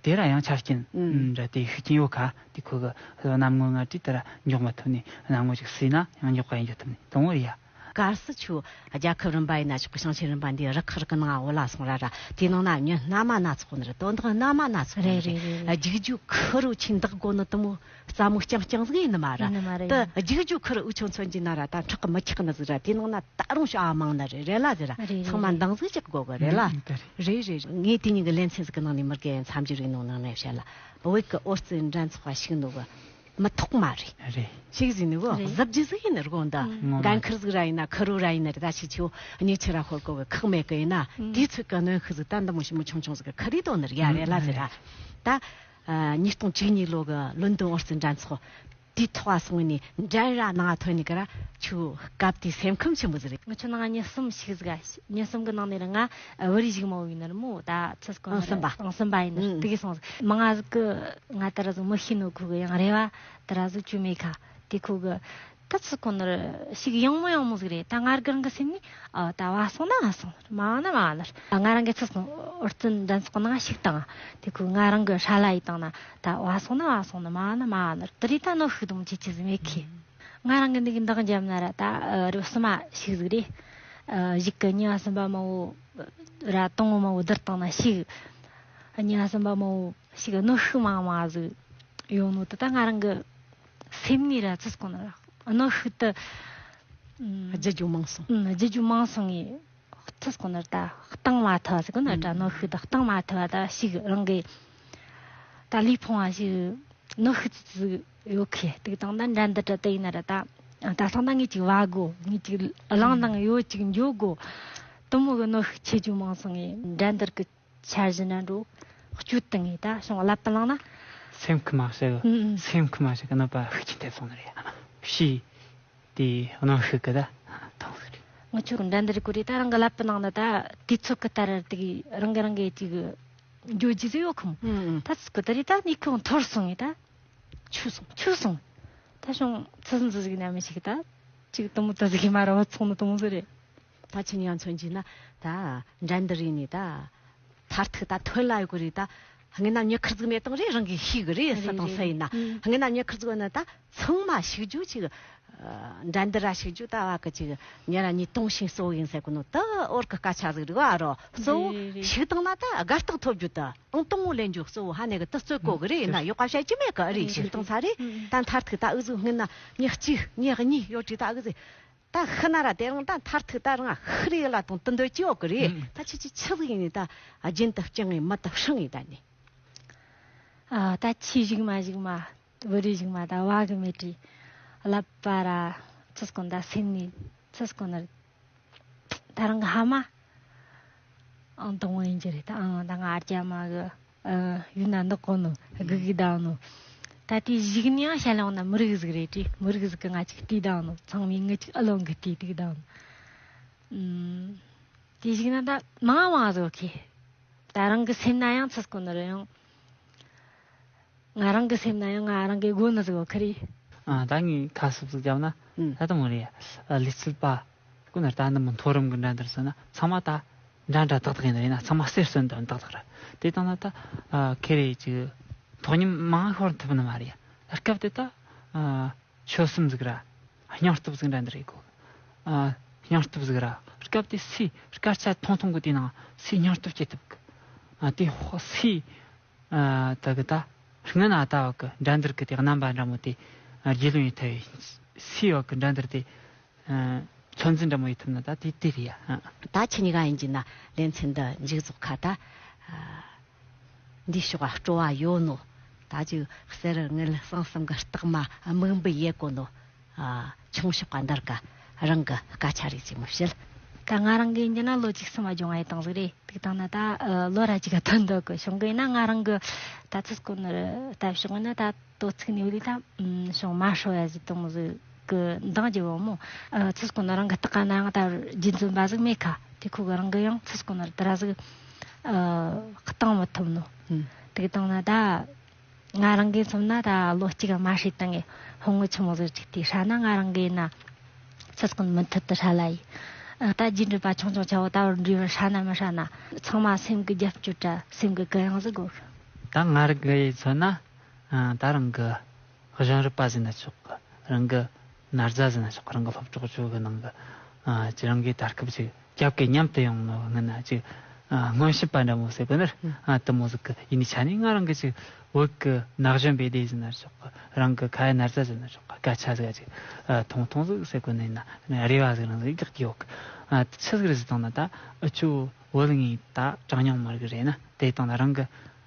དེ་ར་ཡང་ཆ་རྐྱེན་ཨུམ། འདྲ་དེ་ཤུགས་རྐྱེན་ཡོད་ཀ། དེ་ཁོ་གི་གནམ་ངོ་ལྔ་དྲུག་དེ་ར་མགྱོགས་མ་ཐུབ་ནས་གནམ་ངོ་ཅིག་བསིལ་ན་ཡང་མགྱོགས་ག་ཡིན་རྒྱུ་ཐུབ་ནས་དང་བོ་རེད་ཡ། གལ་སྲིད་ཁྱོད་རྒྱལ་ཁབ་རིམ་པ་ཡིན་ན་ཆོག་གི། ཞིང་ཆེན་རིམ་པ་འདིའི་རུ་ཁག་རུ་ཁག་ནང་འོ་ལ་སོང་ར་ར། དེ་ནང་ན་མྱི་སྣ་མ་སྣ་ཚོགས་ནི་རེད། དོན་དག་སྣ་མ་སྣ་ཚོགས་ནི་རེད། རེད་རེད་རེད། རྒྱུག་རྒྱུ་ཁུ་རུ་ཆེ་འདག་དགོ་ནི་དུ་མོ་རྩ་མོ་རྐྱང་རྐྱང་ཟིག་ཡིན་ནི་མ་ར། ཡིན་ནི་མ་རེད། ད་རྒྱུག་རྒྱུ་ཁུར་འུ་ཆོ་མཚོན་གྱི་ན་ར། ད་ཁྲག་གི་མི་ཁྱག་ནི་ཟིག་ར། དེ་ནང་ན་ད་རུང་ཤ་ཨ་མང་ནི་རེད། རེད་ལ་ཟེར་ར། རེད་ཚང་མ་རེད། འདང་ཟིག་རྒྱག་དགོ་གི་རེད་ལ། ཨུམ། ད་རེད། རེད་རེད་རེད། ངས་དེ་ཉིན་གི་ལེ་ཚན་ཟིག་གི་ནང་ནས་མི་རྒན་མཚམས་སྦྱོར་ཡིན་ནོ་ནང་ནས་བཤད་ལ། བོད་ཀྱི་ཨོ་རྩལ་འགྲན་ཚོགས་པ་ཞུགས་ནོ་གི་མི་ཐོག་མ་རེད། རེད། ཞུགས་ཟིན་ནི་གོ། རེད། གཟབ་རྒྱུ་ཟིག་ཡིན་ནི་རེད་གོ། ད་ངོ་མ་འགན་ཁུར་ཟིག་ར་ཡིན་ན་ཁུར་རོ་ར་ཡིན་ནི་རེད། ད་ཞིག་ཆེའོ་ཉེ་ཆེ་ར་ཤོར་གོ་གི་ཁག་མེད་གི་ཡིན་ན། ཨུམ། དུས་ཚོད་གི་གནོན་ཤུགས་ཟིག་ད་འདི་མོ་ཞིག་མོ་ཆུང་ཆུང་ཟིག་གི་ཁུར་རེ་དོ་ནི་རེད་ཡ། རེད་ལ་ཟེར་ར། ཨུམ། ད་ཨ། ཉིས་སྟོང་བཅུ་གཉིས་ལོ་གི་ལོན་ཏོན་ཨོ་རྩལ་འགྲན་ཚོགས། དེའི་ཐོག་སོང་ནས་འགྲན་ར་ནང་ཐོན་ནས་ཀ་ར་ཁྱོད་སྐབས་དེའི་སེམས་ཁམས་ཆེན་པོ་ཟིག་རེད། ང་ཆོ་ནང་མྱི་གསུམ་ཞུགས་ཟིག་མྱི་གསུམ་གི་ནང་ནས་ར་ང་བུ་རིགས་ཞིག་མ་བོ་ཡིན་ནི་རེད་མོ། ད་ཚེ་སྐོར་ཨང་གསུམ་པ། ཨང་གསུམ་པ་ཡིན་ནི་རེད། ཨང་། དེ་གི་སོང་ཟིག་མང་ང་ཟིག་གི་ང་ད་ར་ཟིག་མི་ཤེས་ནོ། ཁོ་གི་ཡང་རེ་བ་ད་ར་ཟིག་བཅོལ་མེད་ཁ། དེ་ཁོ་གི་ད་ཚེ་སྐོར་ཞིག་ཡང་མོ་ཡང་མོ་ཟིག་རེད། ད་ང་རྒན་གི་སེམས་ནས། ཨ། ད་བ་སོང་ན་བ་སོང་ནི་རེད། མ་བ་ན་མ་བ་ནི་རེད། ང་རང་གི་ཚེ་སྐོར་ཨོ་རྩལ་འགྲན་ཚོགས་ནང་ཞུགས་བཏང་། དེ་ཁོ་ང་རང་གི་ཧྲ་ལ་ཡི་བཏང་ན། ད་བ་སོང་ན་བ་སོང་ནི། མ་བ་ན་མ་བ་ནི་རེད། དེ་རེད། ད་ནོ་ཤུགས་དུམ་ཆེ་ཆེ་ཟིག་མེད་ཁི། ང་རང་གི་འདི་གི་འདང་རྒྱབ་ན་ར། ད་རུ་སུ་མ་ཞུགས་ཟིག་རེད། ཨ། ཞིག་གི་གཉིས་པ་གསུམ་པ་མ་བོ་ར་དང་བོ་མ་བོ་བསྡུར་བཏང་ན་ཞུགས། གཉིས་པ་གསུམ་པ་མ་བོ། ཞིག་གནོན་ཤུགས་མང་བ་ཟིག་ཡོད་ནོ་དེ་ད་ང་རང་གི་སེམས་ནས་ར་ཚིག་གོ་ན་ར་གནོན་ཤུགས་དེ་ཨུམ། རྒྱུ་རྒྱུ་མང་སོང་། ཨུམ། རྒྱུ་རྒྱུ་མང་སོང་ངས་ཚིག་གོ་ན་ར་ད་བཏང་མ་ཐུབ་ཟིག་གོ་ན་ར་ད་ཨུམ། གནོན་ཤུགས་དེ་བཏང་མ་ཐུབ་ད་ཞིག་རང་གི་ད་ལུས་ཕུང་བ་ཞིག་གནོན་ཤུགས་ཙི་ཙི་ཡོད་ཁེ་དུག་དང་ད་འགྲན་བསྡུར་དྲ་དེ་ཡིན་ན་ར་ད་ད་སང་ད་ངས་ཅིག་བ་དགོ། ངས་ཅིག་གླང་དང་ཡོད་ཅིག་འཇོག་དགོ། དུ་མོ་གི་གནོན་ཤུགས་ཆེ་ཅུང་མང་སོང་ངས་འགྲན་བསྡུར་གི་འཆར་གཞི་ན་འགྲོ་བཅུད་དང་ངས་ད་བྱུང་ལབ་པ་ལང་ན། སེམས་ཁུ་མ་ཞིག་ཨུམ་ཨུམ། སེམས་ཁུ་མ་ཞིག་གི་གནོད་པ་ཤུགས་ཆེན་ཐེབས་སོང་ནི་རེད། ཕྱི་དེ་གནོན་ཤུགས་གི་ད་ཐང་ཟིག་རེད། ང་ཆོ་གི་འགྲན་བསྡུར་གི་རེད་ད་རང་གི་ལབ་པ་ལང་ན་ད་དུས་ཚོད་གི་ལྟར་དེ་གི་རང་གི་རང་གི་ཅིག་འགྱོ་རྒྱུ་ཟིག་ཡོད་ཁུམ། ཨུམ་ཨུམ། ད་ཚིག་གི་ད་རེད་ད་ནི་ཁོང་འཐོར་སོང་ངས་ད། ཆུ་སོང་། ཆུ་སོང་། ད་བྱུང་ཚི་ཟིན་ཟི་ཟིག་ན་མི་ཞིག་ད། ཅིག་དུ་མོ་ད་ཟིག་མ་ར་བ་ཚོང་ནི་དུ་མོ་ཟི་རེད། ད་ཁྱེད་ཉང་མཚོན་གྱིས་ན་ད་འགྲན་བསྡུར་ཡིན་ནི་ད། མཐར་ཐུག་ད་ཐོན་ལ་ཡོད་གི་རེད་ད། སྔོན་ན་མྱི་ཁུར་ཟིག་མེད་དང་རེད་རང་གིས་ཤེས་གི་རེད་ས་དང་ས་ཡིན་ན། རེད་རེད། ཨུམ། སྔོན་ན་མྱི་ཁུར་ཟིག་ཡོད་ན་ད་ཚང་མ་ཞིག་རྒྱུ་ཅིག་འགྲན་བསྡུར་ར་ཞིག་རྒྱུ་ད་བ་གི་ཅིག་ཉེ་ར་ཉིས་སྟོང་ཤིང་གཙོ་བོ་ཡིན་ཟེར་གི་ནོ་ད་འོར་གི་སྐད་ཆ་ཟིག་རེད་བ་རོ། གཙོ་བོ་རེད་རེད། ཞིག་བཏང་ན་ད་དགའ་རྟགས་ཐོབ་རྒྱུ་ད། ཨང་དང་བོ་ལེན་རྒྱུ་གཙོ་བོ་ཧ་ནེ་གི་ཏི་རྩོད་གོ་གི་རེད་ཡིན་ན་ཡོག་པ་བཤད་ཀྱི་མེད་གི་རེད། ཞིག་བཏང་ས་རེད། ད་མཐར་ཐུག་ད་ཨུ་ཟུ་སྔོན་ན་ཉག་གཅིག་ཉག་གཉིས་ཡོད་ཀྱི་ད་ཨུ་ཟི་ད་ཤི་ན་ར་དེ་རང་ད་མཐར་ཐུག་ད་རང་ཤི་རེ་ལ་དང་དུ་འདོད་ཀྱི་ཡོད་གི་རེད། ད་ཆི་ཆི་ཆི་ཟིག་ཡིན་ནི་ད་རྒྱུན་དུ་བསྐྱངས་ངེ་མི་ད་ཧྲང་ཡིན་ད་ནི། ཨ་ད་ཆི་ཞིག་མ་ཞིག་མ། བུ་རི་ཞིག་མ་ད་བ་གི་མེ་ཏྲི་ལབ་པ་ར་ཚིས་ཀོན་ད་སེམས་ནི་ཚིས་ཀོན་ནར་ད་རང་གི་ཧ་མ་ཨང་དང་བོ་ཡིན་གྱི་རེད་ད། ཨང་ད་ང་ཨར་ཅ་མ་གི་ཨ་ཡུལ་ན་འདི་གོ་ནོ་གི་གི་ད་ནོ་ད་དེ་ཞིག་ནི་ཡང་ཤ་ལང་ན་མི་རིགས་ཟིག་རེད་དྲི་མི་རིགས་ཟིག་གི་ང་ཅིག་དེ་ད་ནོ་ཚང་མའི་ངི་ཅིག་ཨ་ལོང་གི་དེ་དེ་ད་ནོ་དེ་ཞིག་ན་ད་མང་མང་ཟིག་ཁེ་ད་རང་གི་སེམས་ན་ཡང་ཚིས་ཀོན་ནར་ཡང་། ང་རང་གི་སེམས་ན་ཡང་ང་རང་གི་སྒོ་ནས་ཟིག་ཁ་རེད། ཨ་ད་ངས་ཁ་གསབ་ཟིག་བརྒྱབ་ན་ཨུམ། ད་དུང་རེད། ལུས་རྩལ་པ་ཀུན་ནས་ད་ནི་མི་མཐོ་རིམ་གྱི་འགྲན་བསྡུར་ཟེར་ན་ཚང་མ་ད་འདྲ་འདྲ་ཏག་ཏག་ཡིན་ནི་རེད་ན་ཚང་མ་གསེར་སོན་དང་ཏག་ཏག་རེད། དེ་དང་ན་ད་ཨ་ཁེ་རེ་ཅིག་ཐོག་ཉིད་མང་ཤོར་ཐུབ་ནི་མ་རེད། སྐབས་དེ་ད་ཨ་ཆོད་སེམས་ཟིག་ར་སྙིང་སྟོབས་ཟིག་འགྲན་བསྡུར་ཡེད་དགོས། ཨ་སྙིང་སྟོབས་ཟིག་ར་སྐབས་དེ་སུའི་སྐད་ཆ་ཐུང་ཐུང་གི་དེ་ནང་སུའི་སྙིང་སྟོབས་སྐྱེ་ཐུབ་གི། ཨ་དེ་ཧོ་སུའི་ཨ་ད་གི་ད་སྔོན་ན་ད་བ་གི་འགྲན་བསྡུར་གི་དེ་རྣམ་པ་འདྲ་མོ་དེ་ཨ་རྒྱུས་ལོན་ཡེད་ཐུབ་ཡོད། སུའི་བ་གི་འགྲན་བསྡུར་དེ་ཨ་ཚོད་འཛིན་འདྲ་མོ་ཡེད་ཐུབ་ན་ད་དེ་དེ་རེད་ཡ། ཨ་ད་ཁྱེད་གཉིས་ཀ་ཡིན་གྱི་ན་ལེ་ཚན་འདི་མཇུག་རྫོགས་ཁ་ད་ཨ་འདི་ཕྱོགས་ཨ་སྤྲོ་བ་ཡོད་ནོ། ད་ཅིག་གསེར་དངུལ་ཟངས་གསུམ་གི་རྟགས་མ་མིག་འབུད་ཡེད་གོ་ནོ། ཨ་ཆུང་ཤོག་ག་འདར་ག་རང་གི་སྐད་ཆ་རིག་ཅིག་མི་བཤད། ད་ང་རང་གི་ཡིན་གྱི་ན་ལོ་གཅིག་སུ་མ་སྦྱོང་བ་ཡི་དང་ཟིག་རེད། དེ་དང་ན་ད་ཨ་ལོ་ར་གཅིག་ག་ཐོན་འདུག་གི་བྱུང་གི་ཡིན་ན་ང་རང་གི་ད་ཚིག་ཀོན་ནི་ལྟ་བྱུང་ན་ད་དོ་ཚིག་ནས་བླི་ད་བྱུང་མ་ཧྲོ་ཡ་ཟིག་དང་ཟིག་གི་འདང་རྒྱབ་བོ་མོ། ཨ་ཚིག་ཀོན་ནི་རང་གི་སྟག་ག་ན་ཡང་ད་རྒྱུན་འཛིན་པ་ཟིག་མེད་ཁ་དེ་ཁོ་གི་རང་གི་ཡང་ཚིག་ཀོན་ནི་ད་ར་ཟིག་ཨ་གཏང་མི་ཐུབ་ནོ། ཨུམ། དེ་དང་ན་ད། ང་རང་གིས་མཚོན་ན་ད་ལོ་གཅིག་མ་ཧྲི་བཏང་ངས་ཧོང་ངོ་ཆི་མོ་ཟིག་ཅིག་དེ་ཧྲ་ན་ང་རང་གིས་ན་ཚིག་ཀོན་མུ་མཐུད་དུ་ཧྲ་ལ་ཡི། ཨ་ད་རྒྱུན་འགྲུལ་པ་ཆུང་ཆུང་ཆ་བོ་ད་བར་འདྲི་བར་ཧྲ་ན་མི་ཧྲ་ན་ཚང་མ་སེམས་ཀྱི་རྒྱབ་སྐྱོར་དྲ་སེམས་ཀྱི་གུ་ཡངས་ཟིག་དགོས། ད་ང་རང་གིས་མཚོན་ན་ཨ་ད་རང་གི་གཞོན་རབས་པ་ཟིན་ན་ཆོག་གི། རང་གི་ན་རྫ་ཟིན་ན་ཆོག་གི། རང་གི་སློབ་གྲོགས་ཚོ་གི་ནང་གི་ཨ་ཅི་རང་གི་དར་ཁུབ་ཅིག་རྒྱབ་ཀྱི་མཉམ་དུ་ཡོང་ནོ་སྔོན་ན་ཅིག་ཨ་སྔོན་ཞིབ་པ་འདྲ་མོ་ཟེར་གི་ནི་ཨ་དུ་མོ་ཟིག་གི་ཡིན་ནི་ཆ་ནི་ང་རང་གི་ཅིག་བོད་གི་ན་གཞོན་པའི་སྡེ་ཟིན་ན་ཆོག་གི། རང་གི་ཁ་ཡ་ན་རྫ་ཟིན་ན་ཆོག་གི། སྐད་ཆ་ཟིག་ཅིག་ཨ་ཐུང་ཐུང་ཟིག་ཟེར་གི་ནི་ན་རེ་བ་ཟིག་རང་ཟིག་རྒྱག་གི་ཡོད་གི། ཨ་ཆི་ཟིག་རེད་ཟེར་བཏང་ན་ད་ཨ་ཆུ་བོད་ངའི་ད་གྲངས་ཉུང་མི་རིགས་རེད་ན་དེ་བཏང་ན་རང་གི་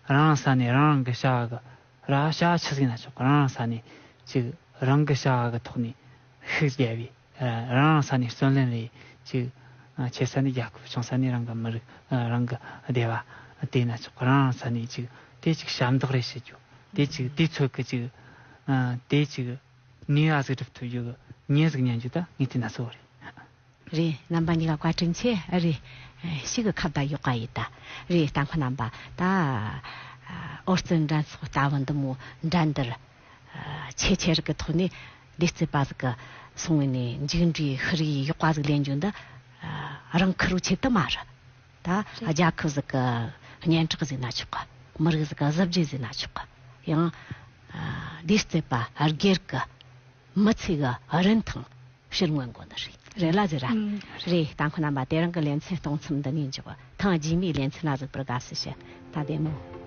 རང་རང་ས་ནས་རང་རང་གི་བྱ་བ་གི་ར་བྱ་བ་ཆི་ཟིག་ན་ཆོག་གི། རང་རང་ས་ནས་ཅིག་རང་གི་བྱ་བ་གི་ཐོག་ནས་ཤུགས་རྒྱབ་བས། རང་རང་ས་ནས་བརྩོན་ལེན་རེ་ཅིག་ཆེ་ས་ནས་རྒྱལ་ཁབ། ཆུང་ས་ནས་རང་གི་མི་རིགས་རང་གི་སྡེ་བ་དེ་ན་ཆོག་གི། རང་རང་ས་ནས་ཅིག་དེ་ཅིག་ཞབས་འདེགས་རེ་བྱེད་རྒྱུ་དེ་ཅིག་དུས་ཚོད་ཀྱི་ཅིག་དེ་ཅིག་ནུས་པ་ཟིག་སྒྲུབ་ཐུབ་རྒྱུ་གི་ངས་ཟིག་ཉན་རྒྱུ་ད་ངས་དེ་ན་གཙོ་བོ་རེད། རེད། རྣམ་པ་གཉིས་ཀ་བཀའ་དྲིན་ཆེ། ཨ་རེད། ཨ་ཞིག་གི་ཁ་བརྡ་ཡོད་ཀ་ཡིན་ད། རེད། ལྟ་མཁན་རྣམ་པ་ད། ཨ་ཨོ་རྩལ་འགྲན་ཚོགས་ལྟ་བུ་འདི་མོ་འགྲན་བསྡུར་ཨ་ཆེ་ཆེ་རིགས་ཀྱི་ཐོག་ནས་ལུས་རྩལ་པ་ཟིག་གི་སོང་བའི་ནས་མཇུག་འབྲས་ཤི་རིགས་ཡོད་ཀ་ཟིག་ལེན་རྒྱུ་འདི་ཨ་རང་ཁུར་བོ་ཆེད་དུ་མ་རེད། ད་རེད། རྒྱལ་ཁབ་ཟིག་གི་སྙན་གྲགས་ཟིག་ན་ཆོག་གི། མི་རིགས་ཟིག་གི་གཟི་བརྗིད་ཟིག་ན་ཆོག་གི། ཡང་ཨ་ལུས་རྩལ་པ་སྒེར་གི་མི་ཚེ་གི་རིན་ཐང་ཕྱིར་མངོན་དགོས་ནི་རེད། རེད་ལ་ཟེར་ར། ཨང་། རེད། ལྟ་མཁན་རྣམ་པ་དེ་རིང་གི་ལེ་ཚན་གཏོང་མཚམས་འདི་ནས་འཇོག་ཐེངས་རྗེས་མའི་ལེ་ཚན་ལ་གཟིགས་པར་དགའ་བསུ་ཞུ། ད་བདེ་མོ།